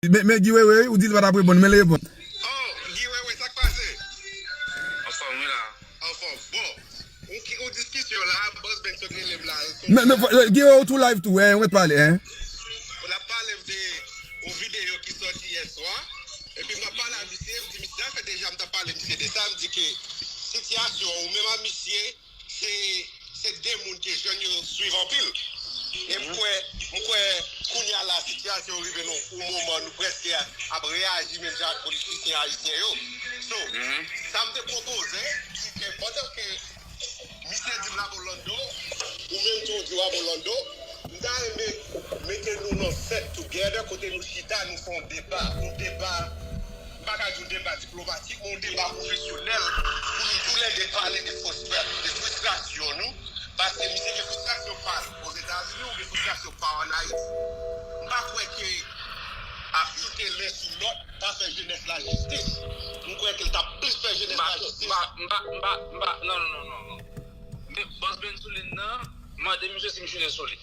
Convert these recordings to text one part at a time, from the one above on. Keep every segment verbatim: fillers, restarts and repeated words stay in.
Men, men Guy Wewe, ou di l pa t ap reponn, men l reponn. Oh, Guy Wewe, sa k pase? Anfòm, wi la. Anfòm. Bon, yon ki- yon diskisyon la, Boss Ben sot rele m la. Non, non, fò- Guy Wewe, ou tou live tou, en, ou mèt pale, en. N ap pale de yon videyo ki sòti yè swa. Epi m ap pale a misye, m di, misye, sa fè deja m t ap pale misye de sa, m di ke sitiyasyon ou menm a misye, se, se de moun ke jèn yo swiv anpil. E m kwè, m kwè kounye a la, sitiyasyon rive nan yon moman nou prèske ap reyaji menm jan ak politisyen ayisyen yo. So, sa m te pwopoze, se ke pandan ke misye di m l ap Orlando, ou menm tou w di w ap Orlando, m ta renmen mete nou nan set together kote nou chita, nou fè yon deba, yon deba, m pa ka di yon deba diplomatik, men yon deba pwofesyonèl, pou nou toulède pale de frustra- de fristrasyon nou, paske misye gen fristrasyon pa l Ozetazini, ou gen fristrasyon pa w ann Ayiti. M pa kwè ke ap choute len sou lòt pa fè jenès la jistis. M kwè ke l t ap plis fè jenès la jistis. M pa, m pa, m pa, m pa, non, non, non, non, non. Men Boss Ben sou liy nan, mande misye si m choute sou li.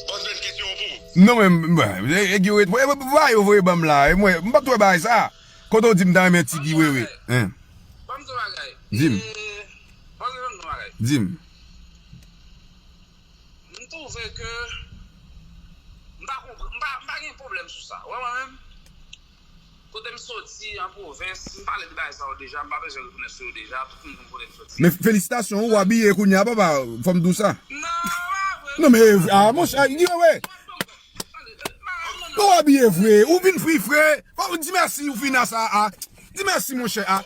Boss Ben, kesyon an pou ou. Non, men, men, e, e, Guy Wewe, e, e, ba yo voye ban m la, e mwen, m p ap twè bagay sa. Kote w di m ta renmen ti Guy Wewe? Hein. Ban m di w bagay. Di m. E, ban m di w bagay. Di m. M twouve ke m pa konprann, m pa, m pa gen pwoblèm sou sa. Ou wè mwen menm, kote m soti an pwovens, m pale de bagay sa yo deja, m pa bezwen retounen sou yo deja, tout moun konn kote m soti. Men felisitasyon, ou abiye kounye a, papa, fò m di w sa. Non, pa vre. Non, men, ah, monchè, Guy Wewe. Ou abiye vre, ou vin fri fre. Fò w di mèsi, ou fin a sa, a. Di mèsi, monchè, a.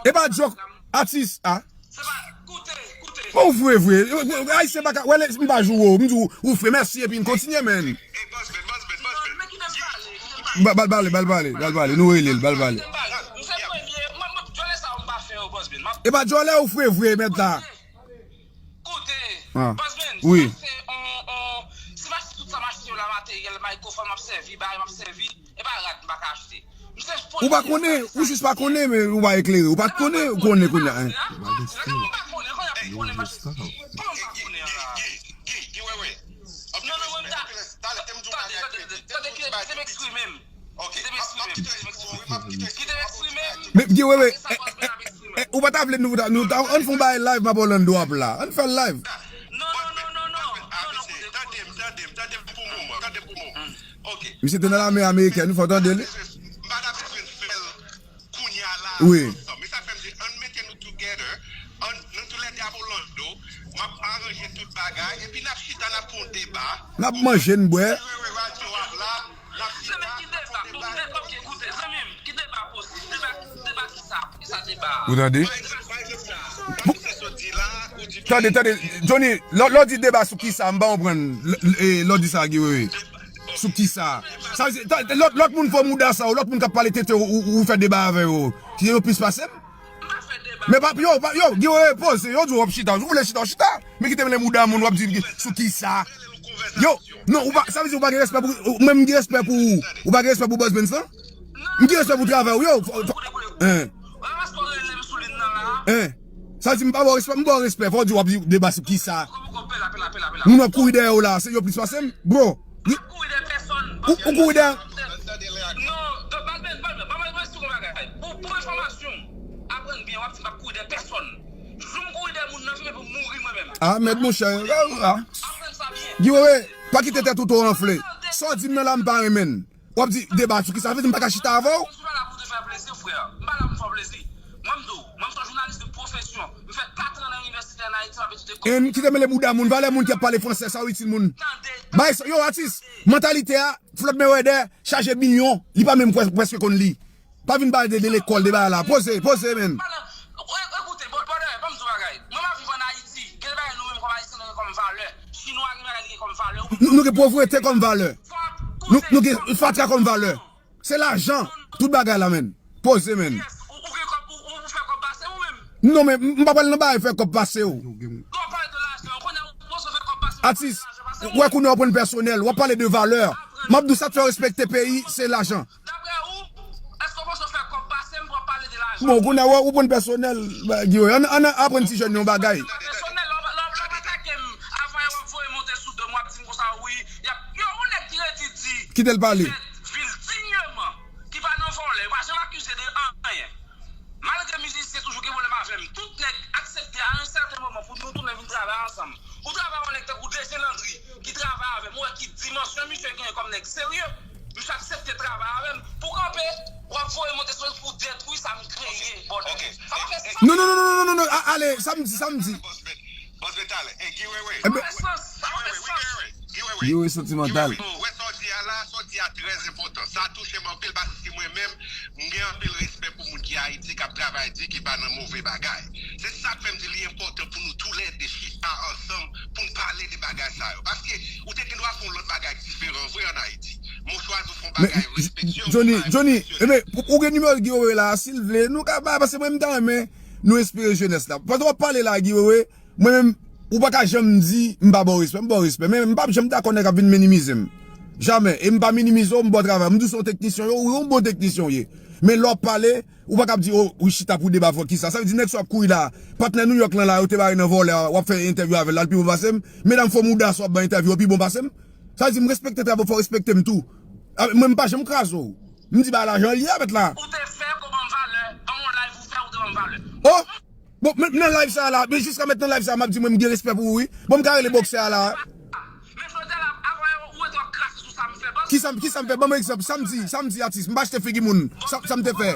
E pa jòk, atis, a. Bon, ou vre, vre. Ayisyen pa ka, wè, lè m pa joure w, m di w, ou fre, mèsi, epi n kontinye, men. Ba- Ba l pale, ba l pale, ba l pale. Nou rele l, ba l pale. E pa jòlè ou fre vre, mèt la. Koute, ah, Boss Ben, wi. Sa se on, on, si m achte tout sa m achte yo la, materyèl, mikrofòn m ap sèvi, bagay m ap sèvi, e pa rad m pa ka achte. Misye pran. Ou pa konnen, ou jis pa konnen, men ou pa eklere. Ou pa t konnen, ou konnen kounye a, hein. Ou pa konnen, kounye a, ou pa konnen, kounye a, pa konnen, pa konnen la. Guy, Guy, Guy, Guy, Wewe. Non, non, mwen, m ta- Talè, talè, te m di w bagay, tande, tande, tande, kite m eksprime m. Ok, m ap, m ap kite w eksprime w, m ap kite w eksprime w. Men, Guy Wewe, eh, eh, eh, eh, ou pa ta vle nou, nou ta, ann fè yon bagay live, m ap Orlando ap la. Ann fè l live. Non, non, non, non, non. Non, non, koute, koute. Tande m, tande m, tande m pou moman, tande m pou moman. Ok. Misye te nan lame amerikèn, fò w tande li. M pa ta bezwen fè l kounye a la, wi, ansanm. E sa fè m di, ann mete nou together, ann, nou toulède ap Orlando, m ap aranje tout bagay, epi n ap chita, n ap fè yon deba. N ap manje, n bwè. Radyo ap la, n ap chita, n ap fè yon deba. Zanmi m, ki deba posib? Deba, deba ki sa? Ki sa deba a? Ou tande? Tande, tande, Johnny, lè, lè w di deba sou ki sa, m pa konprann, lè, lè, lè w di sa, Guy Wewe. Sou ki sa? Sa vle di, ta- lòt, lòt moun fè mouda sa yo, lòt moun k ap pale tete yo, ou, ou fè deba avè yo. Ki yo plis pase m? Men pa, yo, pa, yo, Guy Wewe, poze, yo di w w ap chita. Ou vle chita, w chita. Men kite m lè mouda moun, w ap di sou ki sa? Yo, non, ou pa, sa vle di ou pa gen respè pou, ou menm gen respè pou, ou pa gen respè pou Boss Ben san? M gen respè pou travay ou, yo. Fò- fò- Hein. Hein. Sa vle di m pa ba w respè, m ba w respè. Fò w di w ap di deba sou ki sa? Moun w ap kouri dèyè w la, se yo plis pase m? Bro. Ou, ou kouri dèyè. Ah, mèd monchè. Ah, ah. Guy Wewe, pa kite tèt ou twò anfle. Sa w di m nan la, m pa renmen l. W ap di deba sou ki sa? Sa vle di m pa ka chita avè w? Mwen pa la pou te fè plezi, frè. M pa la pou m fè w plezi. Mwen, m di w, mwen, m se yon jounalis de pwofesyon. M fè kat an nan inivèsite ann Ayiti, m ap etidye. E kite mele bouda moun, valè moun ki ap pale fransè, sa w itil moun. Bay sa, yo, atis, mantalite a, Floyd Mayweather, chaje milyon, li pa menm prè- prèske konn li. Pa vin pale de, de lekòl, de bagay la. Poze, poze, men. Ekoute, brother, ban m di w bagay. Mwen, m ap viv ann Ayiti. Gen de bagay nou menm kòm Ayisyen, nou gen kòm valè. Chinwa gen bagay li gen kòm valè. Nou, nou gen povrete kòm valè. Nou, nou gen fatra kòm valè. Se lajan. Tout bagay la, men. Poze, men. Non, men m pa pral nan bagay fè kòb pase w. Atis, w wè kounye a w pran pèsonèl, w ap pale de valè. M ap di w sa k fè w respekte peyi, se lajan. Bon, kounye a w, ou pran pèsonèl, Guy Wewe. Ann, ann aprann ti jèn yon bagay. Wi, y ap, yo, yon nèg ki redi di, kite l pale, ki fè vil digneman, ki pa nan vòlè, yo pa janm akize de anyen. Malgre mizisyen toujou gen pwoblèm avè m, tout nèg aksepte a yon sèten moman pou nou tounen vin travay ansanm. Ou travay yon nèg tankou D J Landry, ki travay avè m, ou wè ki dimansyon misye genyen kòm nèg serye. Misye aksepte travay avè m. Pou kanpe, w ap voye monte sou pou detwi sa m kreye, bòdè. Sa pa fè sans. Non, non, non, non, non, non, non, a- ale, samdi, samdi. Bòs Bèt, Bòs Bèt talè. Ey, Guy Wewe. Sa pa fè sans, sa pa fè sans. Guy Wewe, Guy Wewe. Guy Wewe santimantal. Guy Wewe, bon, ou wè sa w di a la, sa w di a trè enpòtan. Sa touche m anpil paske mwen menm, m gen anpil respè pou moun ki Ayiti, k ap travay di, ki pa nan move bagay. Se sa k fè m di li enpòtan pou nou toulède chita ansanm pou n pale de bagay sa yo. Paske ou te gen dwa fè yon lòt bagay ki diferan vre ann Ayiti. Men w chwazi w fè yon bagay respektye, Johnny, Johnny, enben, ou gen nimewo Guy Wewe la, si l vle, nou ka bay, paske mwen, m ta renmen nou enspire jenès la. Pandan w ap pale la, Guy Wewe, mwen menm, ou pa ka janm di, m pa ba w respè, m ba w respè, men m p ap janm dakò nèg ap vin minimize m. Jamè. E m pa minimize w, m ba w travay. M di w se yon teknisyen, wi, w yon bon teknisyen w ye. Men lè w ap pale, ou pa ka ap di, o, wi, chita pou deba fò kisa. Sa vle di nèg sa w ap kouri la, patnè New York lan la, yo te bare nan vòlè a, w ap fè entèvyou avè l la, l pi bon pase m. Medam fò mouda sa w ap ban entèvyou yo pi bon pase m. Sa vle di m respekte travay w, fò w respekte m tou. A, mwen, m pa janm kraze w. M di bagay la jan l ye avèk la. Ou te fè, ou ban m valè. Ban m yon live ou fè, ou te ban m valè. O! Bon, men nan live sa a la, men jiska mentnan live sa a, m ap di mwen m gen respè pou ou, wi. Bon, m ka rele bòksè a la. Men jodi a la, avan ou rete w ap krache sou sa m fè, bòs. Kisa, kisa m fè? Ban m egzanp. Samdi, samdi, atis. M pa achte figi moun. Sa, sa m te fè.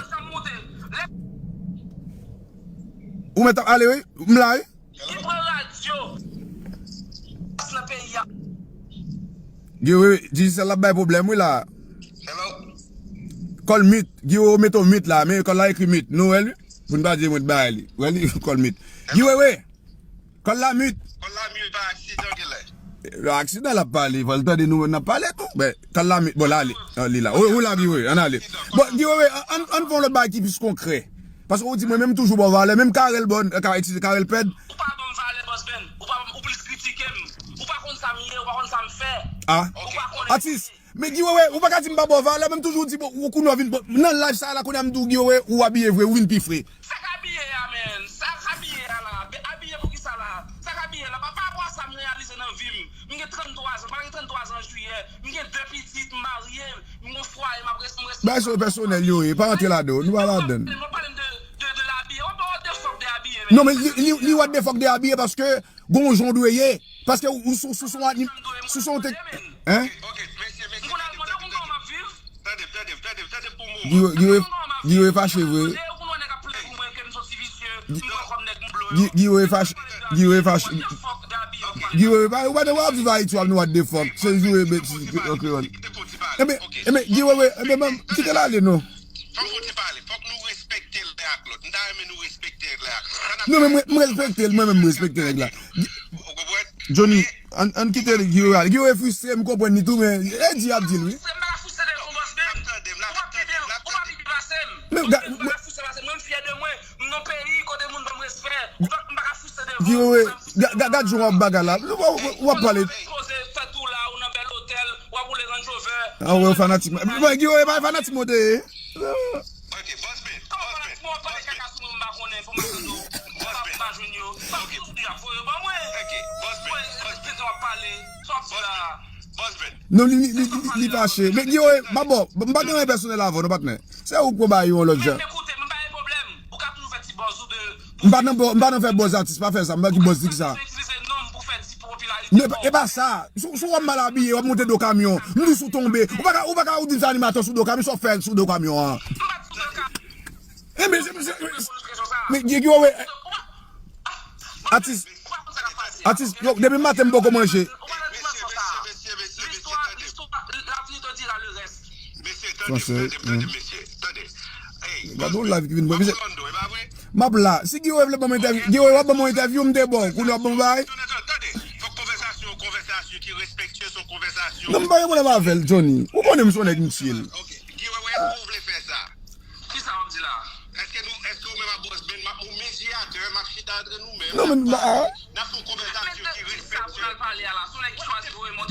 Ou mèt ap ale, wi. M la, wi. Li pran radyo. Bòs nan peyi a. Guy Wewe, Digicel ap bay pwoblèm, wi, la. Hello? Kòl mit. Guy Wewe mete w mit la, men kòl la ekri mit. Nou wè l, wi. Pou n pa di mwen t bay li. Wè li, kòl mit. Guy Wewe! Kòl la mit. Kòl la mit pa aksidan genlè. Lè aksidan l ap pale, fò l tande nou, n ap pale tou. Men, kòl la mit. Bon, la, li, ah, li la. Ou, ou la, Guy Wewe, ann ale. Bon, Guy Wewe, an, an, ann fè yon lòt bagay ki plis konkrè. Paske ou di mwen menm toujou ba w valè, menm Carel Bòn, ka, eskize, Carel Pèd. Ou pa ban m valè, Bòs Ben. Ou pa ban m, ou plis kritike m. Ou pa konn sa m ye, ou pa konn sa m fè. Ah. Ou pa konnen. Atis, men Guy Wewe, ou pa ka di m pa ba w valè, menm toujou di, bon, ou kounye w vin, bon, nan live sa a la, kounye a m di w, Guy Wewe, ou abiye vre, ou vin pi fre. Sa k abiye a, men. Sa k abiye a la. Be-, abiye pou kisa la? Sa k abiye la. Pa, pa rapò a sa m reyalize nan vi m. M gen tranntwa zan. M pa gen tranntwa zan an jiyè. M gen de pitit, m marye, m gon fwaye, m ap res-, m respekte. Bagay sa yo pèsonèl yo ye, pa rantre ladan, nou pa ladan. W ap pale m de, de, de labiye. W ap ba w de fòk de abiye, men. Non, men li, li, li what the fuck de abiye paske gon jan w dwe ye. Paske ou, ou sou, sou, sou, sou, sou, sou, hein? M konn al mande moun kòman m ap viv. Tande, tande, tande, tande pou mwen. Guy Wewe, Guy Wewe, Guy Wewe fache vre. Guy Wewe fache, Guy Wewe fache. Guy Wewe pa, ou pa t wè ap viv Ayiti, w ap nou what the fuck. Se joure betiz an kreyòl. Enben, enben, Guy Wewe, enben, ban m, kite l ale, non. Fòk nou ti pale, fòk nou respekte l lè ak lòt. M ta renmen nou respekte l lè ak lòt. Non, men mwen, mwen respekte l, mwen menm, mwen respekte nèg la. Ou konprann? Johnny, ann, ann kite Guy Wewe ale. Guy Wewe fristre, m konprann li tou, men e di y ap di l, wi. Fristre, m pa ka fristre de yon bòs, men. Ou p ap kenbe l, ou p ap pi pase m. Men, ou pa ka fristre pase m. Mwen, m fyè de mwen. M nan peyi kote moun ban m respè. Ou pa, m pa ka fristre de yon bòs. Guy Wewe, ga-, ga-, gad jan w ap bagay la. W, w, w ap pale. Poze tèt ou la, ou nan bèl otèl, w ap woule Range Rover. Ah, wè, fanatik. Bon, Guy Wewe, pa fanatik mwen te ye. Ok, Bòs Ben, Bòs Ben, Bòs Ben. Kòman fanatik mwen ap pale kaka sou mwen, m pa konnen, pou m pa tande w. Bòs Ben. M pa jwenn yo. Sa w di a, voye ban mwen. Ok, Bòs Ben, Bòs Ben. Sa w ap di la. Bòs Ben. Non, li, li, li, li, li fache. Men, Guy Wewe, m pa bon, m pa gen anyen pèsonèl avè w, non, patnè. Se ou k pran bagay yo yon lòt jan. Men, men koute, m pa gen pwoblèm. Ou ka toujou fè ti buzz ou de. M pa nan buzz, m pa nan fè buzz atis, pa fè sa, m pa ki buzz di ki sa. Ou ka toujou itilize non m pou fè ti popilarite. Men e pa sa. Si, si w wè m mal abiye, w ap monte do kamyon. M di w si w tonbe. Ou pa ka, ou pa ka ou di m se animatè sou do kamyon, sa w fè sou do kamyon an. M pa di sou do kamyon. E men, se, se, men, Guy Wewe, atis, atis, yo, depi maten m poko manje. Mesye, mesye, mesye, mesye, mesye, tande. Mesye, tande, tande, tande, mesye, tande. Ey, gade yon live ki vin mwen, mesye. M ap la. Si Guy Wewe vle ban m entèvyou, Guy Wewe w ap ban m yon entèvyou, m te ba w. Kounye w ap ban m bagay. Tande, tande, tande. Fòk konvèsasyon, konvèsasyon ki respektye, se yon konvèsasyon. Non, m pa gen pwoblèm avè l, Johnny. Ou konnen m se yon nèg m chill. Ok, Guy Wewe, èske w vle fè sa? Kisa w ap di la? Èske nou, èske ou menm ak Bòs Ben, m ap, ou medyatè, m ap chita antre nou menm, n ap pale, n ap fè yon konvèsasyon ki respektye.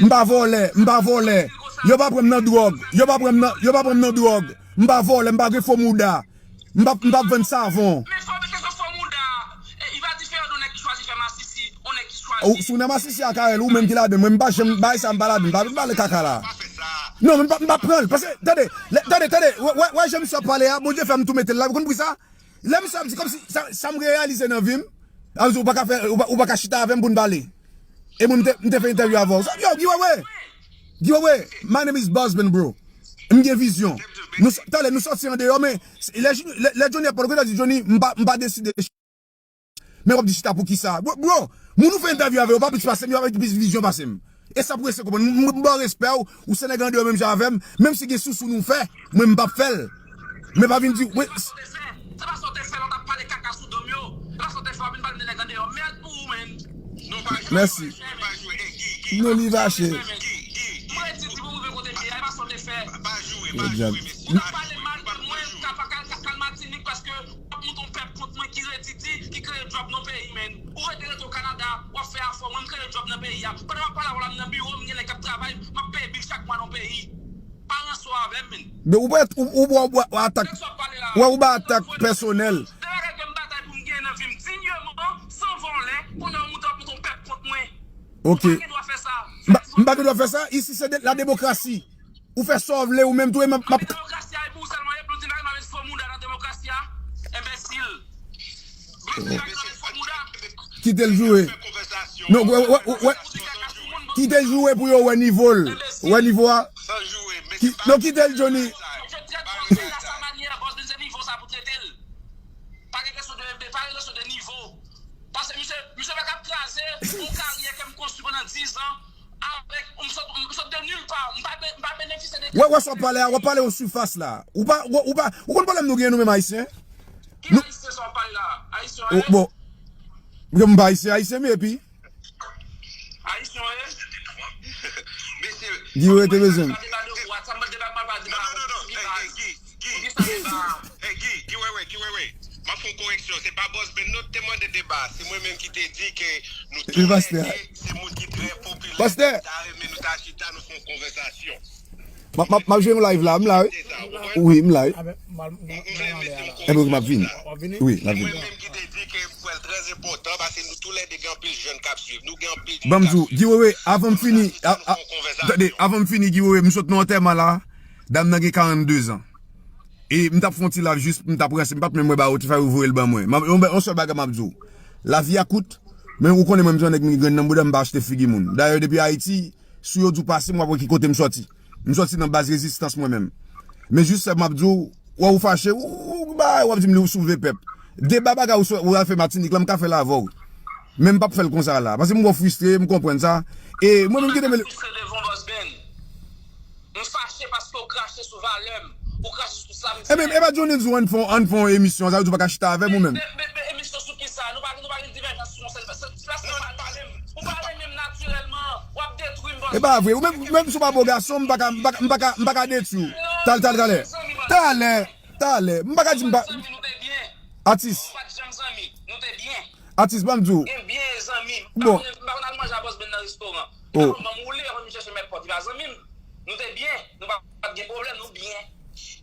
M pa vòlè, m pa vòlè. Yo pa pran m nan dwòg, yo pa pran m nan, yo pa pran m nan dwòg. M pa vòlè, m pa gen fo mouda. M pa, m pa vann savon. Men fò mete sou fo mouda. E, li pa diferan de yon nèg ki chwazi fè masisi, yon nèg ki chwazi Ou, si w nan masisi ak Ariel, ou menm ki ladann, mwen m pa janm bay sa, m pa ladann, pa vin pale kaka la. Non, men m pa, m pa pran l. Paske, tande, lè, tande, tande, wè, wè, wè jan misye ap pale a, Bondye fè m tou mete l la, ou konn poukisa? Lè misye ap di kòmsi, sa, sa m reyalize nan vi m, ap di ou pa ka fè, ou pa, ou pa ka chita avè m pou n pale. E mwen, m te, m te fè entèvyou avè w. Yo, Guy Wewe! Guy Wewe, my name is Buzzman, bro. M gen vizyon. Nou, talè, nou sòti andeyò, men lè, lè, lè Johnny ap pale, ou gentan di, Johnny, m pa, m pa deside. Men w ap di chita pou kisa? Bro, bro, moun ou fè entèvyou avè yo pa plis pase m, yo pa gen plis vizyon pase m. E sa pou rete konprann. M, m ba w respè w, ou se nèg andeyò menm jan avè m, menm si gen sousou nou fè, mwen m p ap fè l. Men pa vin di, wi. Se pa sa w te fè lè w t ap pale kaka sou do m yo. Se pa sa w te fè w ap vin pale m de nèg andeyò. Mèd pou ou, menn. Mèsi. Non, li fache. Mwen di di pou rive kote m ye a, e pa sa w te fè. Yo djab. Ou pale mal de mwen, ka pa ka, ka, ka al Matinik paske w ap monte yon pèp kont mwen ki redi di, ki kreye djòb nan peyi, menn. Ou rete, rete o Kanada, w ap fè afè w, mwen m kreye djòb nan peyi a. Pandan m ap pale avè w la, m nan biwo, m gen nèg k ap travay, m ap peye bil chak mwa nan peyi. Pa ranse w avè m, menn. Men ou pa, ou, ou, ou, ou atak. Wè, ou ba atak pèsonèl. De bagay ke m batay pou m genyen nan vi m dinyèman, san vòlè, kounye a w monte w ap monte yon pèp kont mwen. Ok. Ou pa gen dwa fè sa. M pa, m pa gen dwa fè sa. Isi se de, la demokrasi. Ou fè sa w vle, ou menm tou, e m ap, m ap. Demokrasi a, e pou ou sèlman, e pou di bagay, m ap met fo mouda nan demokrasi a. Enbesil. Kite l joure. Non, wè, wè, wè, wè. Kite l joure pou yo wè nivo l. Wè nivo a. Ki, non, kite l, Johnny. Pa gen kesyon de, pa gen kesyon de nivo. Paske misye, misye pa ka kraze yon karyè ke m konstwi pandan diz an avèk, m sot, m sot de nil pa, m pa, m pa benefisye de. Wè, wè, sa w ap pale a, w ap pale yon sifas la. Ou pa, ou, ou pa, ou konn pwoblèm nou genyen nou menm Ayisyen? Ki Ayisyen sa w ap pale la? Ayisyen, bon, m pa Ayisyen, Ayisyen, men epi. Ayisyen w ye? Mesye, Guy Wewe te bezwen m. Deba de ou a, sa m deba, m pa deba. Non, non, non, non. Ey, ey, Guy, Guy, Guy, Guy Wewe, Guy Wewe. M ap fè yon koreksyon. Se pa Bòs Ben non te mande deba. Se mwen menm ki te di ke nou tou lè de se moun ki trè popilè. Pastè. Ta renmen nou ta chita, nou fè yon konvèsasyon. M ap, m ap, m ap jwe yon live la, m la, wi. Wi, m la, wi. Enben, m ap vini. Wi, m ap vini. Ban m di w, Guy Wewe, avan m fini, a, a, tande, avan m fini, Guy Wewe, m sot nan antèman la, dam nan gen karannde zan. E m t ap fè yon ti live jis, m t ap ranse, m pa t menm wè ba yo, te fè yo voye l ban mwen. M ap, yon, yon sèl bagay m ap di w. Lavi a kout, men ou konnen mwen, m se yon nèg m gen grenn nan bouda, m pa achte figi moun. Dayè, depi Ayiti, si yo di w pase m, w ap wè ki kote m sòti. M sòti nan baz rezistans mwen menm. Men jis sa m ap di w, wè ou fache, ou, ou, ou bay, w ap di m li ou soulve pèp. Deba bagay ou, ou al fè Matinik la, m ka fè l avè w. Men m p ap fè l konsa la. Paske m wè w fristre, m konprann sa. E mwen menm ki te mele. M fache paske w krache sou valè m. Ou krache sou sa m fè. Ebyen, e pa Johnny di w ann fè, ann fè yon emisyon, sa vle di w pa ka chita avè m ou menm? Men, men, men emisyon sou kisa? Nou pa, nou pa gen divèjans sou yon sèl, se, se, se pa sa w pale m. Ou pa renmen m natirèlman. W ap detwi m, bòs. E pa vre. Ou menm, menm si w pa bo gason, m pa ka, m pa ka, m pa ka, m pa ka detwi w. Talè, talè, talè. Talè, talè. M pa ka di m pa. Zanmi, nou te byen. Atis. Nou pa t janm zanmi. Nou te byen. Atis, ban m di w. Gen byen zanmi. M pa bon, konn, m pa konn al manje a Bòs Ben nan restoran. Li pa konn ban m woule, li pa konn vin chèche m èpòt. Li pa zanmi m. Nou te byen. Nou pa, pa t gen pwoblèm, nou byen.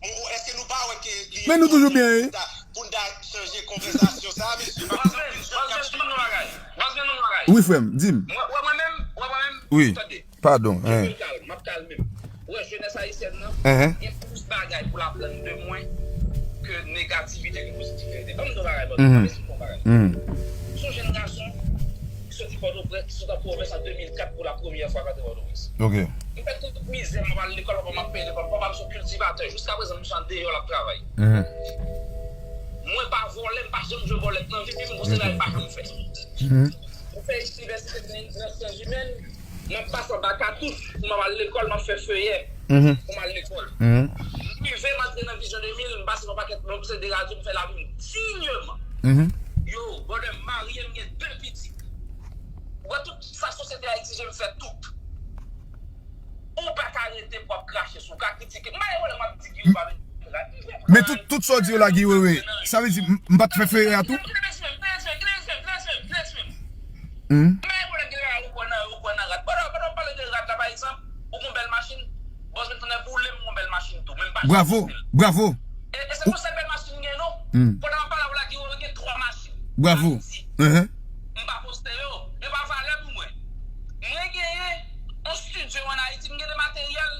Bon, èske nou pa wè ke li enpòtan pou n ta, pou n ta chanje konvèsasyon sa a, mesye? Bòs Ben, Bòs Ben, ban m yon bagay. Bòs Ben, ban m yon bagay. Wi, frè m, di m. Mwen, wè mwen menm, wè mwen menm, wi. Tande. Padon, hein. M ap kalme m. Ou wè jenès ayisyèn nan, gen plis bagay pou l aprann de mwen ke negativite, ke pozitivite. Ban m di w bagay, bòs, ban m esplike w bagay. M se yon jenn gason ki soti Pòtoprens, ki sot an pwovens an de mil kat pou la premyè fwa k antre Pòtoprens. Ok. M fè tout mizè, m ap al lekòl, papa m ap peye lekòl, papa m se yon kiltivatè, jiska prezan misye andeyò l ap travay. Mwen pa vòlè, m pa janm jwe vòlè nan vi m, se bagay m pa janm fè. M fè inivèsite nan syans imèn, m ap pase anba katouch pou m ap al lekòl, m ap fè feyè pou m al lekòl. M rive, m antre nan Vizyon de mil, m pase yon pakèt, yon seri de radyo, m fè lavi m dinyèman. Yo, brother, m marye, m gen de pitit. Ou wè tout sa sosyete a egzije m fè tout. Ou pa ka rete pou ap krache sou, ou ka kritike. M pa gen pwoblèm w ap di Guy Wewe pa vin rad. Men tout, tout sa w di yo la, Guy Wewe, sa vle di m, m pa t fè feyè a tou? Kite respè m, kite respè m, kite respè m, kite respè m, kite respè m. M pa gen pwoblèm gen rad, ou kwè nan, ou kwè nan rad. Pandan, pandan w pale de rad la, pa egzanp, ou gen yon bèl machin, bòs mwen tonnè boule m, yon bèl machin tou, men m pa janm poste l. Bravo, bravo. E, e se pa sèl bèl machin m gen non. Pandan m ap pale avè w la, Guy Wewe gen twa machin. Bravo. Ayiti. M pa poste yo. Yo pa valè pou mwen. yo ann Ayiti, m gen de materyèl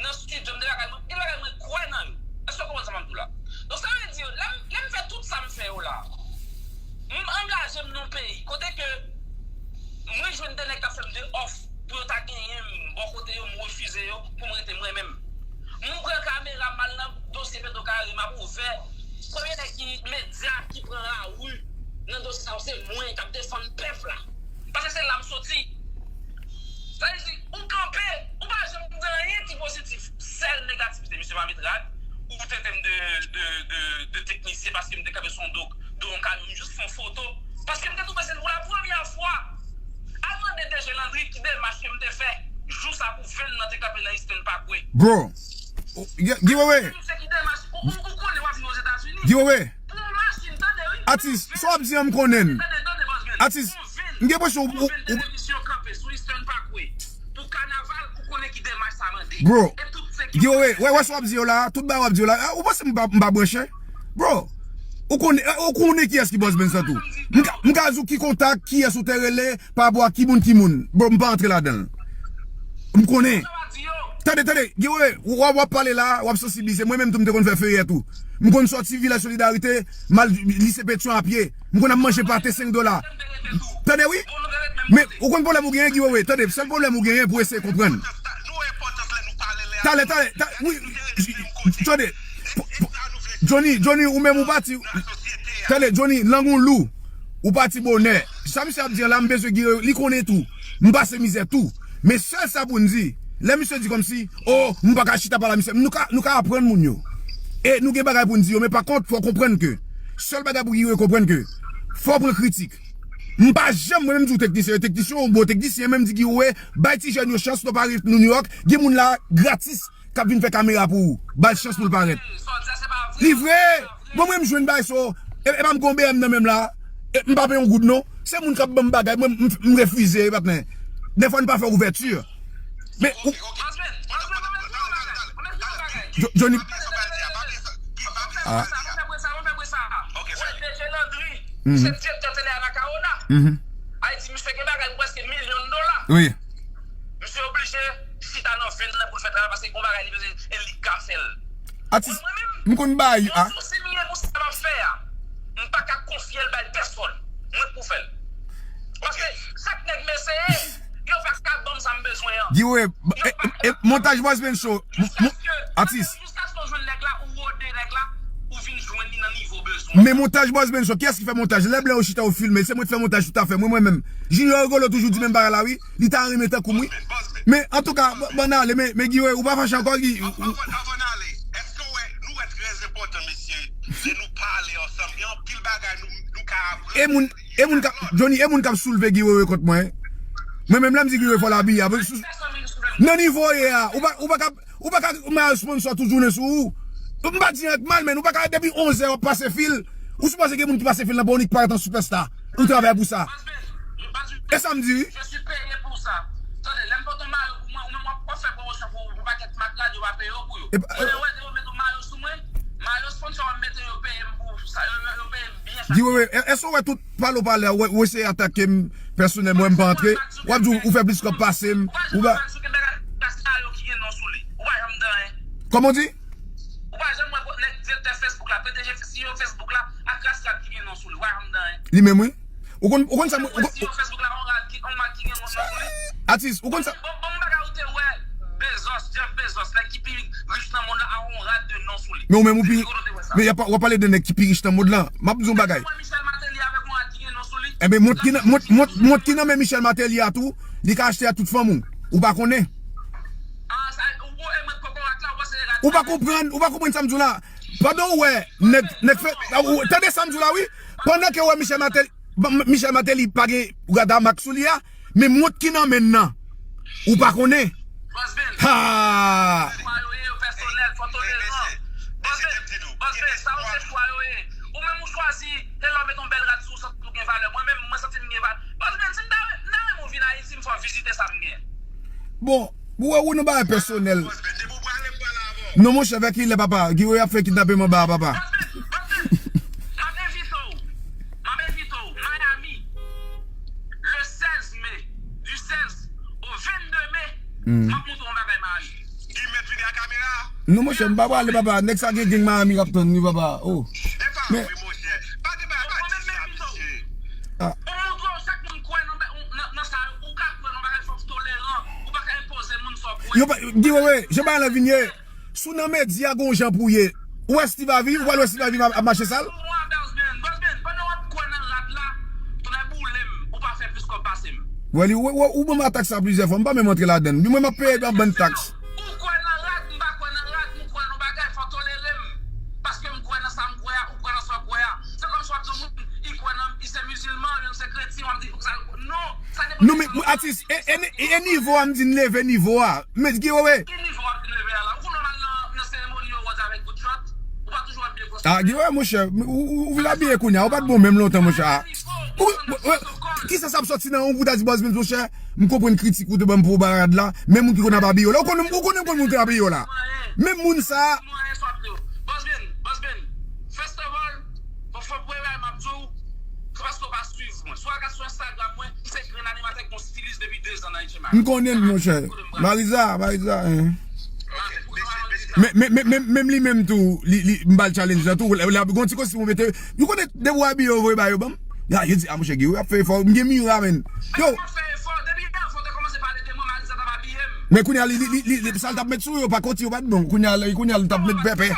nan estidyo, m de bagay, mwen, gen bagay mwen kwè nan yo. Èske w konprann sa m ap di w la? Donk, sa vle di, lè m, lè m fè tout sa m fè yo la, m angaje m nan yon peyi, kote ke mwen jwenn de nèg k ap fè m de òf pou yo ta genyen m bò kote yo, m refize yo, pou m rete mwen menm. M pran kamera m al nan dosye Petro Kare, m ap ouvè. Premye nèg ki medya ki pran lari nan dosye sa yo, se mwen k ap defann pèp la. Paske se la m soti. Sa vle di, ou kanpe, ou pa janm di anyen ki pozitif. Sèl negativite, misye pa met rad, ou trete m de, de, de, de teknisyen paske m te kanpe sou do, do yon kamyon, m jis fè yon foto. Paske m te twouve se pou la premyè fwa. Al mande D J Landry ki demach ke m te fè jou sa pou venn nan te kanpe nan Eastern Parkway. Bro, ou- Gi- Giveaway, Misye ki demach, ou, ou, ou konnen w ap viv Ozetazini. Giveaway, Pou yon machin, tande wi. Atis, sa w ap di an m konnen. Tande, tande, Bosben. Atis, m gen enpresyon ou, ou, ou, Misye kanpe sou Eastern Parkway pou kanaval, ou konnen ki demach sa mande. Bro, e tout se ki Giveaway, wè, wè sa w ap di yo la, tout bagay w ap di yo la, ou panse m pa, m pa branche? Bro, ou konnen, ou konnen kiyès ki Bosben sa tou. M ka, m ka di w ki kontak, kiyès ou te rele, pa rapò a ki moun, ki moun. Bro, m pa antre ladan l. M konnen. Tande, tande, Giveaway, w ap, w ap pale la, w ap sansibilize. Mwen menm tou, m te konn fè feyè tou. M konn sòti Vilaj Solidarite, m al lise Petyon a pye. M konn ap manje pate senk dola. Tande, wi. Men, ou konn pwoblèm ou genyen, Giveaway. Tande, sèl pwoblèm ou genyen pou eseye konprann. Talè, talè, ta- wi, j- j- tande. P- p- Johnny, Johnny, ou menm ou pati. Tande, Johnny, lang ou lou. Ou pati bonè. Sa misye ap di an la, m bezwen Giveaway, li konnen tou. M pase mizè tou. Men sèl sa pou n di, lè misye di kòmsi, oh, m pa ka chita pale a misye, nou ka, nou ka aprann moun yo. E nou gen bagay pou n di yo, men pa kont, fò w konprann ke, sèl bagay pou Giveaway konprann ke, fò w pran kritik. M pa janm, mwen menm di w teknisyen, yo teknisyen, yon bon teknisyen, men m di Giveaway, bay ti jèn yo chans, nou pa ret New York, gen moun la, gratis, k ap vin fè kamera pou ou. Ba l chans pou l parèt. Li vre! Bon, mwen, m jwenn bagay sa. E, e pa m gon B M nan menm la. E m pa peye yon goud, non. Se moun k ap ban m bagay. Mwen, m, m refize, patnè. Dèfwa, n pa fè ouvèti. Men, ou, Jo- Johnny. Ah. Mhm. Misye direktè tele Anacaona. Mhm. Ayiti, misye gen bagay pou prèske milyon dola. Wi. Misye oblije chita nan venn nan pou l fè travay paske gon bagay li bezwen e li ka fè l. Atis, mwen menm, m konn bay, a. Yon jou si m gen pou sa m ap fè a, m pa ka konfye l bay pèsonn. Mwen k pou fè l. Paske chak nèg m eseye, yo pa ka ban m sa m bezwen an. Giveaway, e, e, e, montaj Bosben Show. Jiskaske, atis. Jiskaske w jwenn nèg la, ou wode nèg la, ou vin jwenn li nan nivo bezwen. Men montaj Bosben Show, kiyès ki fè montaj? Lè blan yo chita yo filme, se mwen ki fè montaj tout afè. Mwen, mwen menm. Junior Rigolo toujou di menm bagay la, wi. Li ta renmen tankou m, wi. Men, antouka, ban n ale, men, men Giveaway, ou pa fache ankò, Gi. Anvan, anvan n ale, èske w wè, nou wè trè enpòtan, mesye, lè nou pale ansanm, gen anpil bagay nou, nou ka aprann. E moun, e moun k ap, Johnny, e moun k ap soulve Giveaway kont mwen. Mwen menm lè m di Giveaway fò l abiye, a, sou- nan nivo w ye a, ou pa, ou pa ka, ou pa ka mare sponsor tout jounen sou ou. M pa di anyen k mal, men ou pa ka depi onz è w ap pase fil. Ou sipoze gen moun ki pase fil nan pa w nik parèt an sipèsta. Ou travay pou sa. E sa m di, wi. Je suis payé pour ça. Tande, lè m pote yon mayo pou mwen, ou menm w ap, w ap fè pwomosyon pou, pou pakèt mak radyo pa peye w pou yo. Mwen wè, yo mete yon mayo sou mwen, mayo sponsor w ap mete yo peye m pou sa, yo, yo, yo peye m byen chak mwa. Giveaway, èske w wè tout pale w pale a, w, w eseye atake m pèsonèlman, m pa antre, w ap di w, ou fè plis kòb pase m, ou pa. Ou pa janm wè Mark Zuckerberg ak klas mayo ki gen non sou li. Ou pa janm di anyen. Kòman w di? Ou pa janm wè nèg direktè Facebook la, P D G, C E O Facebook la, ak klas rad ki gen non sou li. Ou pa janm di anyen. Li menm, wi. Ou konn, ou konn sa mwen, ou konn, C E O Facebook la, yon rad ki, yon mak ki gen non sou li. Atis, ou konn sa. Bon, bon, m pa ka ou te wè Bezos, Jeff Bezos, nèg ki pi rich nan mond lan, a yon rad de non sou li. Men ou menm ou pi, men y ap, w ap pale de nèg ki pi rich nan mond lan. M ap di w yon bagay. Mwen, Michel Martelly avèk yon rad ki gen non sou li. Enben, mont ki nan, mont, mont, mont ki nan men Michel Martelly a tou, li ka achte a tout fanm ou. Ou pa konnen. Ah, sa, ou, ou, e mwen kokorat la, ou panse rad. Ou pa konprann, ou pa konprann sa m di w la. Pandan w wè, nèg, nèg fè, ou, tande sa m di w la, wi. Pandan ke w wè Michel Martelly, Bon, M-, Michel Martelly pa gen rad a mak sou li a, men mont ki nan men l nan, ou pa konnen. Bosben. Ha! Chwa yo ye, yo pèsonèl, fò toleran. Bosben, Bosben, sa yo se chwa yo ye. Ou menm ou chwazi, e lè w met yon bèl rad sou ou, santi w gen valè. Mwen menm, mwen santi m gen valè. Bosben, si m ta, m ta renmen w vin Ayiti, m fè w vizite sa m gen. Bon, ou wè, ou nan bagay pèsonèl. Non, monchè, vè kilè, papa. Giveaway ap fè kidnape m anba a, papa. M ap envite w. M ap envite w Miami, le seize mai, du seize au vingt-deux mai. M ap montre yon bagay, Marie. Guy mèt vini ak kamera. Non, monchè, m pa prale, papa. Nèg sa gen gang Miami k ap tann li, papa. Oh. E pa vre, monchè. Pa gen bagay, pa di sa, mesye. Ah. Ou montre w sa k moun kwè nan, nan, nan sa yo. Ou ka kwè nan bagay, fòk toleran. Ou pa ka enpoze moun sa w kwè. Yo pa, Guy Wewe, jan bagay la vin ye. Si w nan medya, gon jan pou w ye. Ou wè Steve Harvey, ou pral wè Steve Harvey ap mache sal? Ou wè Bosben, Bosben, pandan w ap kwè nan rad la, tounen boule m, ou pa fè plis kòb pase m. Wè li, ou, ou, ou ban m atak sa plizyè fwa, m pa menm antre ladann. Li mwen m ap peye yon bann taks. Ou kwè nan rad, m pa kwè nan rad, m kwè nan bagay, fò tolere m. Paske m kwè nan sa m kwè a, ou kwè nan sa w kwè a. Se kòmsi w ap di yon moun, li kwè nan, li se mizilman, youn se kretyen, w ap di, fòk sa, non, sa depann. Non, men, atis, e, e, e nivo a, m di n leve nivo a. Men, Guy Wewe. Ki nivo w ap leve a la? Ou konn w al nan, nan seremoni award avèk boutshòt? Ou pa toujou abiye konsa? Ah, Guy Wewe, monchè, ou, ou, ou vin abiye kounye a, ou pa t bon menm lontan, monchè. Ah. Ou, ou, ou, kisa sa ap sòti nan ou pou ta di Bosben, monchè? M konprann kritik ou te ban m pou rad la, men moun ki konn ap abiye w la, ou konnen, ou konnen konn moun te abiye w la. Menm moun sa a. Bosben, Bosben, first of all, fò, fò premye bagay m ap di w, se paske w pa swiv mwen. Si w al gade sou Instagram mwen, m se grenn animatè ki gon stilis depi de zan nan H M I. M konnen l, monchè. Mariza, Mariza, hein. Men, men, men, men, menm li menm tou, li, li, m ba l challenge la tou, lè, lè, gon ti kostim ou mete, ou konnen depi w abiye, yo voye ba yo ban m. Ya, yo di, ah, monchè, Guy, w ap fè efò, m gen mira, menn. Yo. M ap fè efò, depi avan w te kòmanse pale de mwen, Mariza t ap abiye m. Men kounye a, li, li, li, li, li, sa l t ap met sou yo, pa konti yo pa t bon. Kounye a, kounye a, li t ap met pèpè.